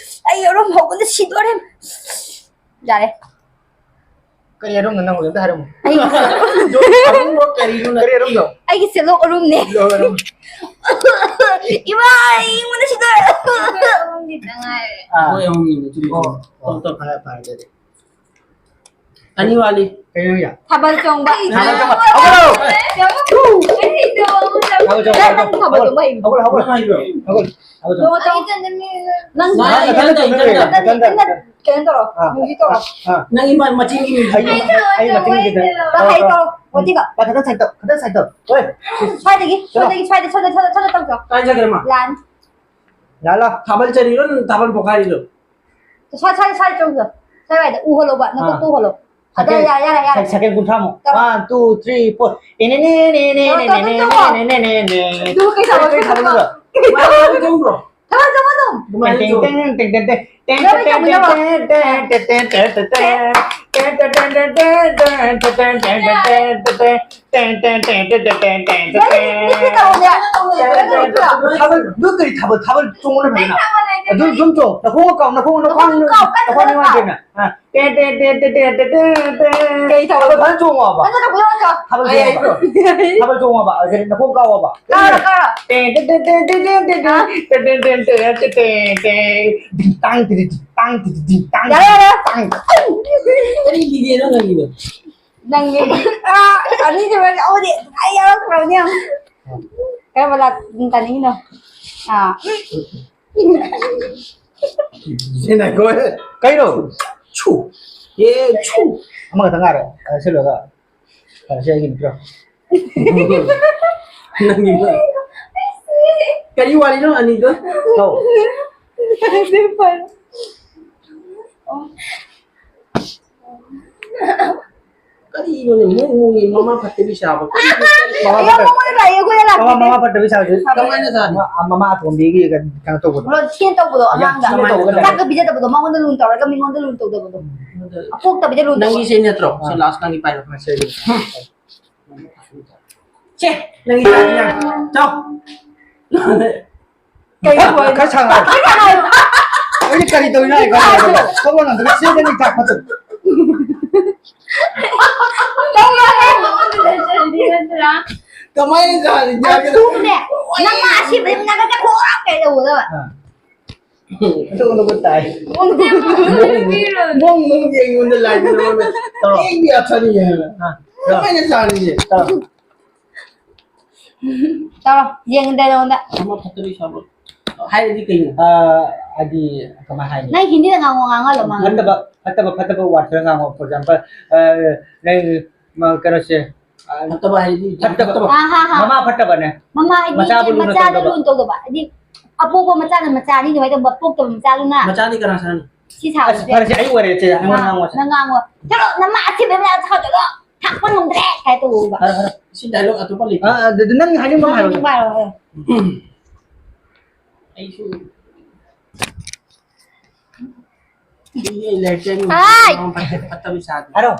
ꯑꯩ ꯑꯔꯨꯝ ꯍꯧꯕꯗ ꯁꯤꯗꯣꯔꯦ꯫ ꯌꯥꯔꯦ꯫ ꯀꯔꯤ ꯑꯔꯨꯝꯅꯣ ꯅꯪ ꯍꯧꯖꯤꯛꯇ ꯍꯥꯏꯔꯝꯃꯣ? ꯑꯩ ꯑꯔꯨꯝꯕ ꯀꯔꯤꯅꯣ ꯅꯪ? ꯀꯔꯤ ꯑꯔꯨꯝꯅꯣ? ꯑꯩꯒꯤ ꯁꯦꯂꯣꯛ ꯑꯔꯨꯝꯅꯦ꯫ ꯁꯦꯂꯣꯛ ꯑꯔꯨꯝ꯫ ꯏꯃꯥ, ꯑꯩ ꯏꯪꯕꯅ ꯁꯤꯗꯣꯔꯦ꯫ ꯑꯥ꯫ ꯑꯩꯈꯣꯏ ꯑꯍꯨꯝꯒꯤꯅꯦ, ꯑꯗꯨꯗꯤ꯫ ꯑꯣ, ꯑꯣ꯫ ꯇꯧ, ꯇꯧ꯫ ꯐꯔꯦ, ꯐꯔꯦ, ꯑꯗꯨꯗꯤ꯫ ꯑꯅꯤ ꯋꯥꯠꯂꯤ꯫ ꯀꯩꯅꯣ ꯌꯥ? ꯊꯥꯕꯜ ꯆꯣꯡꯕ꯫ ꯊꯥꯕꯜ ꯆꯣꯡꯕ꯫ ꯍꯧꯒꯠꯂꯣ! ꯌꯦꯡꯉꯨ꯫ ꯑꯩꯗꯣ ꯑꯃꯨꯛ ꯍꯧꯒꯠ, ꯍꯧꯒꯠ, ꯅꯪ ꯍꯧꯒꯠ, ꯊꯥꯕꯜ ꯍꯧꯒꯠ, ꯆꯣꯡꯕ ꯍꯩꯕ꯭ꯔꯣ? ꯍꯧꯒꯠ, ꯍꯧꯒꯠ, ꯍꯧꯒꯠ, ꯍꯧꯒꯠ꯫ ꯅꯪ ꯅꯪ ꯅꯊꯟꯗ ꯆꯣꯡꯗꯣꯏꯔꯣ? ꯅꯊꯟꯗ, ꯅꯊꯟꯗ꯫ ꯀꯩꯅꯣ ꯇꯧꯔꯣ, ꯑꯥ꯫ ꯃ꯭ꯌꯨꯖꯤꯛ ꯇꯧꯔꯣ꯫ ꯑꯥ꯫ ꯅꯪꯒꯤ ꯃ-, ꯃꯆꯤꯟꯒꯤ ꯃ꯭ꯌꯨꯖꯤꯛ꯫ ꯑꯩ, ꯑꯩ ꯃꯆꯤꯟꯒꯤꯗ꯫ ꯅꯪ ꯍꯩ ꯇꯧꯔꯣ, ꯃꯣꯇꯤꯒ꯫ ꯚꯥꯏ, ꯈꯤꯇꯪ ꯁꯥꯏꯠ ꯇꯧ, ꯈꯤꯇꯪ ꯁꯥꯏꯠ ꯇꯧ꯫ ꯍꯣꯏ꯫ ꯁ꯭ꯋꯥꯏꯗꯒꯤ, ꯆꯠꯂꯣ꯫ ꯁ꯭ꯋꯥꯏꯗꯒꯤ, ꯁ꯭ꯋꯥꯏꯗ, ꯁ꯭ꯋꯥꯏꯗ, ꯁ꯭ꯋꯥꯏꯗ ꯇꯧꯁꯣ꯫ ꯀꯥꯏ ꯆꯠꯈ꯭ꯔꯦ ꯃꯥ? ꯂꯥꯟ꯫ ꯂꯥꯜꯂꯣ꯫ ꯊꯥꯕꯜ ꯆꯔꯤꯔꯣ, ꯅꯪ ꯊꯥꯕꯜ ꯄꯣꯈꯥꯏꯔꯤꯔꯣ? ꯁ꯭ꯋꯥꯏ, ꯁ꯭ꯋꯥꯏ, ꯁ꯭ꯋꯥꯏ ꯆꯧꯁꯣ꯫ ꯁ꯭ꯋꯥꯏꯋꯥꯏꯗ ꯎ ꯍꯣꯜꯂꯣꯕ, ꯅꯀꯣꯛꯇ ꯑꯥ꯫ ꯎ ꯍꯣꯜꯂꯣ꯫ ꯑꯗ, ꯁꯦꯀꯦꯟ, ꯌꯥꯔꯦ, ꯌꯥꯔꯦ, ꯌꯥꯔꯦ꯫ ꯁꯦ-, ꯁꯦꯀꯦꯟ ꯀꯨꯟꯊ꯭ꯔꯥꯃꯨꯛ꯫ ꯇꯧꯔꯣ꯫ One, two, three, four. ꯇꯧꯔꯣ, ꯇꯧꯔꯣ, ꯇꯧꯔꯣ꯫ ꯑꯗꯨ ꯀꯩ ꯊꯥꯕꯜ ꯀꯩ ꯊꯥꯕꯜꯅꯣ? ꯀꯩ ꯊꯥꯕꯜ? ꯊꯥꯕꯜ ꯆꯣꯡꯉꯣ ꯑꯗꯨꯝ꯫ ꯀꯃꯥꯏꯅ ꯇꯦꯡ, ꯆꯣꯡ? ꯇꯦꯡ, ꯇꯦꯡ, ꯇꯦꯡ, ꯇꯦꯡ, ꯇꯦꯡ꯫ ꯅꯣꯏ ꯇꯦꯡ, ꯇꯦꯡ, ꯇꯦꯡ, ꯇꯦꯡ, ꯇꯦꯡ, ꯇꯦꯡ, ꯇꯦꯡ꯫ ꯇꯦꯡ, ꯇꯦꯡ, ꯇꯦꯡ, ꯇꯦꯡ, ꯇꯦꯡ꯫ ꯅꯣꯏ ꯃꯤꯠꯁꯦ ꯇꯧꯅꯦ꯫ ꯊꯥꯕꯜ, ꯑꯗꯨ ꯀꯔꯤ ꯊꯥꯕꯜ? ꯊꯥꯕꯜ ꯆꯣꯡꯉꯨꯅꯦ ꯐꯖꯅ꯫ ꯑꯗꯨꯝ, ꯑꯗꯨꯝ ꯆꯣꯡ꯫ ꯅꯈꯣꯡ ꯀꯥꯎ, ꯅꯈꯣꯡ, ꯅꯈꯣꯡ, ꯅꯈꯣꯡ ꯀꯥꯎ, ꯀꯟꯅ ꯅꯈꯣꯡ ꯀꯥꯎ꯫ ꯅꯨꯡꯉꯥꯏꯇꯦꯅ꯫ ꯑꯥ꯫ ꯇꯦ, ꯇꯦ, ꯇꯦ꯫ ꯀꯩ ꯊꯥꯕꯜ? ꯊꯥꯕꯜ ꯐꯖꯅ ꯆꯣꯡꯉꯣꯕ꯫ ꯐꯖꯅ ꯆꯣꯡꯉꯣ꯫ ꯊꯥꯕꯜ ꯑꯩ ꯆꯣꯡꯉꯣꯕ꯫ ꯍꯩꯕ꯭ꯔꯣ? ꯊꯥꯕꯜ ꯆꯣꯡꯉꯣꯕ꯫ ꯑꯗꯨꯗꯤ ꯅꯈꯣꯡ ꯀꯥꯎꯑꯣꯕ꯫ ꯀꯥꯎꯔꯣ, ꯀꯥꯎꯔꯣ꯫ ꯇꯦ, ꯇꯦ, ꯇꯦ꯫ ꯗꯤꯡ ꯇꯥꯡ ꯇꯤꯔꯤ ꯗꯤꯡ ꯇꯥꯡ ꯇꯤꯔꯤ ꯗꯤꯡ ꯇꯥꯡ ꯌꯥꯔꯦ, ꯌꯥꯔꯦ꯫ ꯇꯥꯡ꯫ ꯀꯔꯤ ꯂꯤꯒꯦꯅꯣ ꯅꯪꯒꯤꯗꯣ? ꯅꯪꯒꯤ, ꯑꯥ, ꯑꯅꯤꯁꯨꯕ ꯌꯥꯎꯗꯦ꯫ ꯑꯩ ꯌꯥꯎꯔꯛꯇ꯭ꯔꯕꯅꯦ ꯌꯦꯡꯉꯣ꯫ ꯀꯔꯝꯕ ꯂꯥꯛ-, ꯇꯥꯅꯤꯡꯉꯤꯅꯣ? ꯑꯥ꯫ ꯁꯤ ꯉꯥꯏꯈꯣꯍꯦ꯫ ꯀꯩꯅꯣ? ꯁꯨ꯫ ꯑꯦ, ꯁꯨ꯫ ꯑꯃꯈꯛꯇ ꯉꯥꯏꯔꯦ꯫ ꯑ, ꯁꯤ ꯂꯣꯏꯔꯒ꯫ ꯑ, ꯁꯤ ꯑꯩꯒꯤ ꯅꯠꯇ꯭ꯔꯣ? ꯅꯪꯒꯤ ꯃ-, ꯀꯔꯤ ꯋꯥꯔꯤꯅꯣ ꯑꯅꯤꯗꯣ? ꯂꯧ꯫ ꯀꯔꯤꯅꯣꯅꯦ, ꯃꯣꯏ ꯏꯃꯨꯡꯒꯤ ꯃꯃꯥ ꯐꯠꯇꯕꯤ ꯁꯥꯕ? ꯀꯔꯤꯅꯣ? ꯃꯃꯥ ꯑꯌꯥ, ꯐꯠꯇ-, ꯃꯉꯣꯟꯗ ꯂꯥꯛꯑꯦ, ꯑꯩꯈꯣꯏꯗ ꯂꯥꯛꯄꯤꯗꯦ꯫ ꯃꯃꯥ, ꯃꯃꯥ ꯐꯠꯇꯕꯤ ꯁꯥꯕꯗꯨ꯫ ꯀꯃꯥꯏꯅ ꯁꯥꯅꯤ? ꯃ-, ꯃꯃꯥ ꯑꯇꯣꯝꯕꯤꯒꯤ ꯀꯩꯅꯣ ꯇꯧꯕꯗꯣ꯫ ꯍꯣꯏ, ꯁꯤꯅ ꯇꯧꯕꯗꯣ, ꯌꯥꯝ ꯑꯉꯥꯡꯗ꯫ ꯊꯤꯅ ꯇꯧꯕ ꯆꯥꯛꯀ ꯄꯤꯖꯗꯕꯗꯣ, ꯃꯉꯣꯟꯗ ꯂꯨꯅ ꯇꯧꯔꯒ ꯃꯤꯉꯣꯟꯗ ꯂꯨꯅ ꯇꯧꯗꯕꯗꯣ꯫ ꯎꯝ꯫ ꯑꯄꯣꯛꯇꯕꯤꯗ ꯂꯨꯅ ꯅꯪꯒꯤ ꯇꯧꯕ꯫ ꯁꯤ ꯅꯠꯇ꯭ꯔꯣ? ꯁꯤ ꯑꯥ꯫ ꯂꯥꯁ ꯅꯪꯒꯤ ꯄꯥꯏꯔꯣ꯫ ꯁꯦ, ꯅꯪꯒꯤ ꯆꯥꯛꯅꯤꯅ꯫ ꯆꯥꯎ꯫ ꯀꯩ ꯈꯔ ꯁꯥꯡꯅ ꯍꯥꯏꯌꯨ꯫ ꯑꯩꯅ ꯀꯔꯤ ꯇꯧꯔꯤꯅꯣ ꯑꯩ ꯈꯪꯗꯦ꯫ ꯊꯣꯛꯂꯛꯑꯣ, ꯅꯪ ꯁꯤꯗ ꯅꯤꯡꯊꯥ ꯈꯣꯠꯇꯣ꯫ ꯀꯃꯥꯏꯅ ꯆꯥꯔꯤꯅꯣ? ꯑꯗꯨꯅꯦ, ꯅꯪ ꯃꯥ ꯑꯁꯤꯕꯗꯤ ꯅꯪ ꯈꯣꯛ ꯀꯩ ꯇꯧꯒꯗꯕ? ꯑꯥ꯫ ꯑꯗꯨꯒꯨꯝꯕ ꯇꯥꯏ꯫ ꯅꯣꯡ ꯅꯣꯡꯒꯤ ꯑꯩꯉꯣꯟꯗ ꯂꯥꯏꯗꯨꯅ ꯇꯧꯔꯣ꯫ ꯑꯩꯒꯤ ꯑꯊꯅꯤ ꯍꯥꯏꯕ꯫ ꯑꯥ꯫ ꯀꯃꯥꯏꯅ ꯆꯥꯔꯤꯁꯦ? ꯇꯧꯔꯣ꯫ ꯇꯧꯔꯣ, ꯌꯦꯡꯗꯦ ꯅꯉꯣꯟꯗ꯫ ꯃꯃꯥ ꯐꯠꯇꯕꯤ ꯁꯥꯕ ꯍꯥꯏꯔꯗꯤ ꯀꯩꯅꯣ? ꯑ, ꯍꯥꯏꯗꯤ, ꯀꯃꯥꯏ ꯍꯥꯏꯅꯤ? ꯅꯪ ꯍꯤꯟꯗꯤꯗ ꯉꯥꯡꯉꯣ, ꯉꯥꯡꯍꯜꯂꯣ, ꯃꯥ꯫ ꯐꯠꯇꯕ, ꯐꯠꯇꯕ, ꯐꯠꯇꯕ word ꯈꯔ ꯉꯥꯡꯉꯣ꯫ For example, ꯑ, ꯅꯪ, ꯃ-, ꯀꯩꯅꯣꯁꯦ, ꯑ, ꯐꯠꯇꯕ ꯍꯥꯏꯗꯤ ꯌꯥꯝ ꯐꯠꯇꯕ꯫ ꯐꯠꯇꯕ꯫ ꯍꯥ, ꯍꯥ, ꯍꯥ꯫ ꯃꯃꯥ ꯐꯠꯇꯕꯅꯦ꯫ ꯃꯃꯥ ꯍꯥꯏꯗꯤ ꯃꯆꯥꯕꯨ ꯂꯨꯅ ꯃꯆꯥꯗ ꯇꯧꯗꯕ꯫ ꯂꯨꯅ ꯇꯧꯗꯕ꯫ ꯍꯥꯏꯗꯤ ꯑꯄꯣꯛꯄ ꯃꯆꯥꯅ ꯃꯆꯥꯅꯤ ꯑꯗꯨꯃꯥꯏꯅ ꯇꯧꯕ, ꯄꯣꯛꯇꯕ ꯃꯆꯥꯗꯨꯅ꯫ ꯃꯆꯥꯅꯤ ꯀꯅꯥ ꯁꯥꯅꯤ? ꯁꯤ ꯁꯥꯕꯁꯦ꯫ ꯑꯁ, ꯐꯔꯦꯁꯦ, ꯑꯩ ꯑꯣꯏꯔꯦ, ꯆꯦ, ꯅꯪ ꯑꯥ, ꯉꯥꯡꯉꯣ, ꯁꯦ꯫ ꯅꯪ ꯉꯥꯡꯉꯣ꯫ ꯆꯠꯂꯣ, ꯅꯃꯥ ꯑꯊꯤꯕ ꯃꯌꯥꯝ ꯆꯠꯈ꯭ꯔꯣ, ꯆꯠꯂꯣ꯫ ꯊꯥꯛꯄ ꯉꯝꯗ꯭ꯔꯦ ꯀꯥꯏ ꯇꯧꯕ꯫ ꯐꯔꯦ, ꯐꯔꯦ꯫ ꯁꯤ dialogue ꯑꯇꯣꯞꯄ ꯂꯩꯇꯦ꯫ ꯑ, ꯑꯗꯨ, ꯑꯗꯨ ꯅꯪ ꯍꯥꯏꯅꯤꯡꯕ ꯑꯃ ꯍꯥꯏꯔꯣ꯫ ꯍꯥꯏꯅꯤꯡꯕ ꯍꯥꯏꯔꯣ, ꯍꯥꯏꯔꯣ꯫ ꯑꯩꯁꯨ ꯁꯤꯒꯤ ꯂꯥꯏꯔꯤꯛꯁꯦ ꯑꯩ ꯍꯥꯏ! ꯐꯠꯇꯕꯤ ꯁꯥꯗꯦ꯫ ꯍꯥꯏꯔꯣ꯫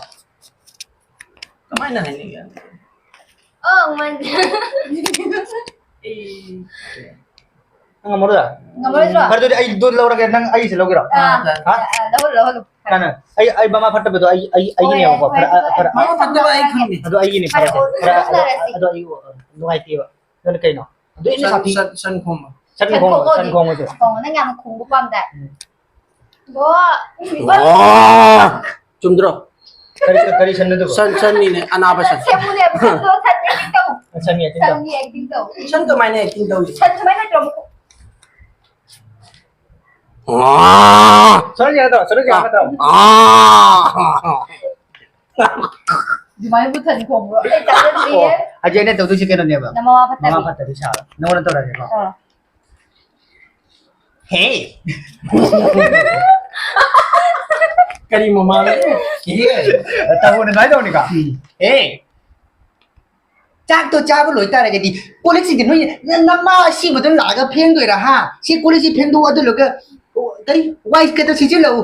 ꯀꯃꯥꯏꯅ ꯍꯥꯏꯅꯤꯡꯉꯦ? ꯑꯣ, ꯃꯟ-, ꯑꯩ ꯅꯪ ꯉꯝꯃꯔꯣꯏꯗ꯭ꯔꯥ? ꯉꯝꯃꯔꯣꯏꯗ꯭ꯔꯣ? ꯐꯔꯦ, ꯑꯗꯨꯗꯤ ꯑꯩ ꯗꯣ ꯂꯧꯔꯒꯦ, ꯅꯪ ꯑꯩꯁꯦ ꯂꯧꯒꯦꯔꯣ? ꯑꯥ, ꯍꯥ? ꯑꯥ, ꯂꯧꯍꯜꯂꯣ, ꯂꯧꯍꯜꯂꯣ꯫ ꯀꯅꯥ? ꯑꯩ, ꯑꯩ ꯃꯃꯥ ꯐꯠꯇꯕꯗꯣ ꯑꯩ, ꯑꯩ, ꯍꯣꯏ, ꯑꯩꯒꯤꯅꯦꯕꯀꯣ꯫ ꯍꯣꯏ, ꯐꯔꯦ, ꯑ, ꯍꯣꯏ, ꯐꯔꯦ, ꯍꯣꯏ꯫ ꯃꯃꯥ ꯐꯠꯇꯕ ꯑꯩ ꯈꯪꯗꯦ꯫ ꯑꯗꯣ ꯑꯩꯒꯤꯅꯦ, ꯐꯔꯦ, ꯐꯔꯦ, ꯑꯣ, ꯐꯔꯦ, ꯑꯗꯣ, ꯂꯧꯅꯔꯁꯤ꯫ ꯑꯗꯣ ꯑꯩ, ꯑꯣ, ꯅꯨꯡꯉꯥꯏꯇꯦꯕ꯫ ꯑꯗꯨꯅ ꯀꯩꯅꯣ? ꯑꯗꯨ ꯑꯩꯅ ꯁꯟ, ꯁꯥꯊꯤ-, ꯁꯟ, ꯁꯟ ꯈꯣꯡꯕ꯫ ꯁꯟ ꯁꯟ ꯈꯣꯡꯕ, ꯈꯣꯡꯕ ꯁꯟ ꯍꯧꯖꯤꯛ꯫ ꯈꯣꯡꯕꯁꯦ꯫ ꯈꯣꯡꯕ, ꯅꯪ ꯌꯥꯝꯅ ꯈꯣꯡꯕ ꯄꯥꯝꯗꯥꯏ꯫ ꯎꯝ꯫ ꯑꯣ! ꯆꯨꯝꯗ꯭ꯔꯣ? ꯀꯔꯤ, ꯀꯔꯤ ꯁꯟꯅꯣ ꯑꯗꯨꯕꯨ? ꯁꯟ, ꯁꯟꯅꯤꯅꯦ, ꯑꯅꯥꯕ ꯁꯟ꯫ ꯁꯦꯝꯃꯨꯅꯦ, ꯁꯟꯗꯣ, ꯁꯟ acting ꯇꯧ꯫ ꯁꯟꯒꯤ acting ꯇꯧ꯫ ꯁꯟꯒꯤ acting ꯇꯧ꯫ ꯁꯟ ꯀꯃꯥꯏꯅ acting ꯇꯧꯏ? ꯁꯟ ꯁꯨꯃꯥꯏꯅ ꯅꯠꯇ꯭ꯔꯣ? ꯑꯥ! ꯁꯟꯒꯤ ꯅꯠꯇ꯭ꯔꯣ? ꯁꯟꯒꯤ ꯅꯠꯇ꯭ꯔꯣ? ꯑꯥ! ꯑꯗꯨꯃꯥꯏꯅꯕꯨ ꯁꯟ ꯈꯣꯡꯕ꯭ꯔꯣ? ꯑꯩ ꯇꯥꯖꯗ꯭ꯔꯤꯌꯦ꯫ ꯑꯣ, ꯍꯧꯖꯤꯛ ꯑꯩꯅ ꯇꯧꯗꯣꯏꯁꯦ ꯀꯩꯅꯣꯅꯦꯕ꯫ ꯅꯃꯥ ꯐꯠꯇꯕꯤ꯫ ꯃꯃꯥ ꯐꯠꯇꯕꯤ ꯁꯥꯕ꯫ ꯅꯉꯣꯟꯗ ꯇꯧꯔꯒꯦꯀꯣ꯫ ꯑꯥ꯫ ꯍꯦ! ꯀꯔꯤ ꯃꯃꯥꯅꯣ? ꯍꯦ! ꯇꯧꯕꯅꯦ, ꯑꯗꯨꯃꯥꯏꯅ ꯇꯧꯕꯅꯤꯀꯣ? ꯎꯝ꯫ ꯍꯦ! ꯆꯥꯛꯇꯣ ꯆꯥꯕ ꯂꯣꯏ ꯇꯥꯔꯒꯗꯤ ꯀꯣꯜ ꯂꯤꯛꯁꯤꯡꯁꯦ ꯅꯣꯏ ꯅ-, ꯅꯃꯥ ꯑꯁꯤꯕꯗꯨꯅ ꯂꯥꯛꯑꯒ ꯐꯦꯡꯗꯣꯏꯔꯥ, ꯍꯥ? ꯁꯤ ꯀꯣꯜ ꯂꯤꯛꯁꯤ ꯐꯦꯡꯗꯣꯛꯑꯣ, ꯑꯗꯨ ꯂꯣꯏꯔꯒ, ꯑꯣ, ꯀꯔꯤ ꯋꯥꯏ ꯀꯩꯗ ꯁꯤꯖꯤꯜꯂꯛꯎ꯫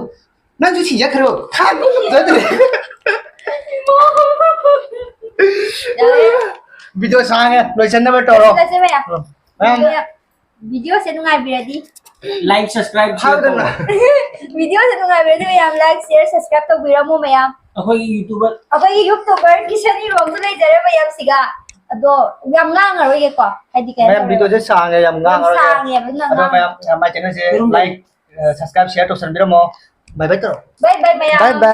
ꯅꯪꯁꯨ ꯁꯤꯖꯈ꯭ꯔꯣ꯫ ꯊꯥꯡꯕ ꯉꯝꯖꯗ꯭ꯔꯦ꯫ ꯌꯥꯔꯦ꯫ ꯚꯤꯗꯤꯑꯣ ꯁꯥꯡꯉꯦ, ꯂꯣꯏꯁꯟꯅꯕ ꯇꯧꯔꯣ꯫ ꯂꯣꯏꯁꯜꯂꯁꯦ ꯃꯌꯥꯝ꯫ ꯃꯌꯥꯝ꯫ ꯚꯤꯗꯤꯑꯣꯁꯦ ꯅꯨꯡꯉꯥꯏꯕꯤꯔꯗꯤ꯫ Like, subscribe, share ꯍꯥꯏꯗꯅ꯫ ꯇꯧꯔꯣ꯫ ꯚꯤꯗꯤꯑꯣꯁꯦ ꯅꯨꯡꯉꯥꯏꯕꯤꯔꯗꯤ ꯃꯌꯥꯝ like, share, subscribe ꯇꯧꯕꯤꯔꯝꯃꯣ ꯃꯌꯥꯝ꯫ ꯑꯩꯈꯣꯏꯒꯤ YouTuber꯫ ꯑꯩꯈꯣꯏꯒꯤ YouTuber ꯀꯤꯁꯟ ꯏꯔꯣꯝꯁꯨ ꯂꯩꯖꯔꯦ ꯃꯌꯥꯝꯁꯤꯒ꯫ ꯑꯗꯣ ꯌꯥꯝ ꯉꯥꯡꯉꯔꯣꯏꯒꯦꯀꯣ꯫ ꯍꯥꯏꯗꯤ ꯀꯩ ꯃꯌꯥꯝ ꯍꯥꯏꯗꯣꯏꯅꯣ? ꯚꯤꯗꯤꯑꯣꯁꯦ ꯁꯥꯡꯉꯦ, ꯌꯥꯝ ꯌꯥꯝ ꯉꯥꯡꯉꯔꯣꯏꯒꯦ꯫ ꯁꯥꯡꯉꯦꯕ, ꯑꯗꯨꯅ ꯑꯗꯣ ꯉꯥꯡ- ꯃꯌꯥꯝ, ꯃꯌꯥꯝ my channelꯁꯦ ꯎꯔꯨꯝ like, ꯑ, subscribe, share ꯇꯧꯁꯟꯕꯤꯔꯝꯃꯣ꯫ Bye bye ꯇꯧꯔꯣ꯫ Bye bye ꯃꯌꯥꯝ꯫ Bye bye꯫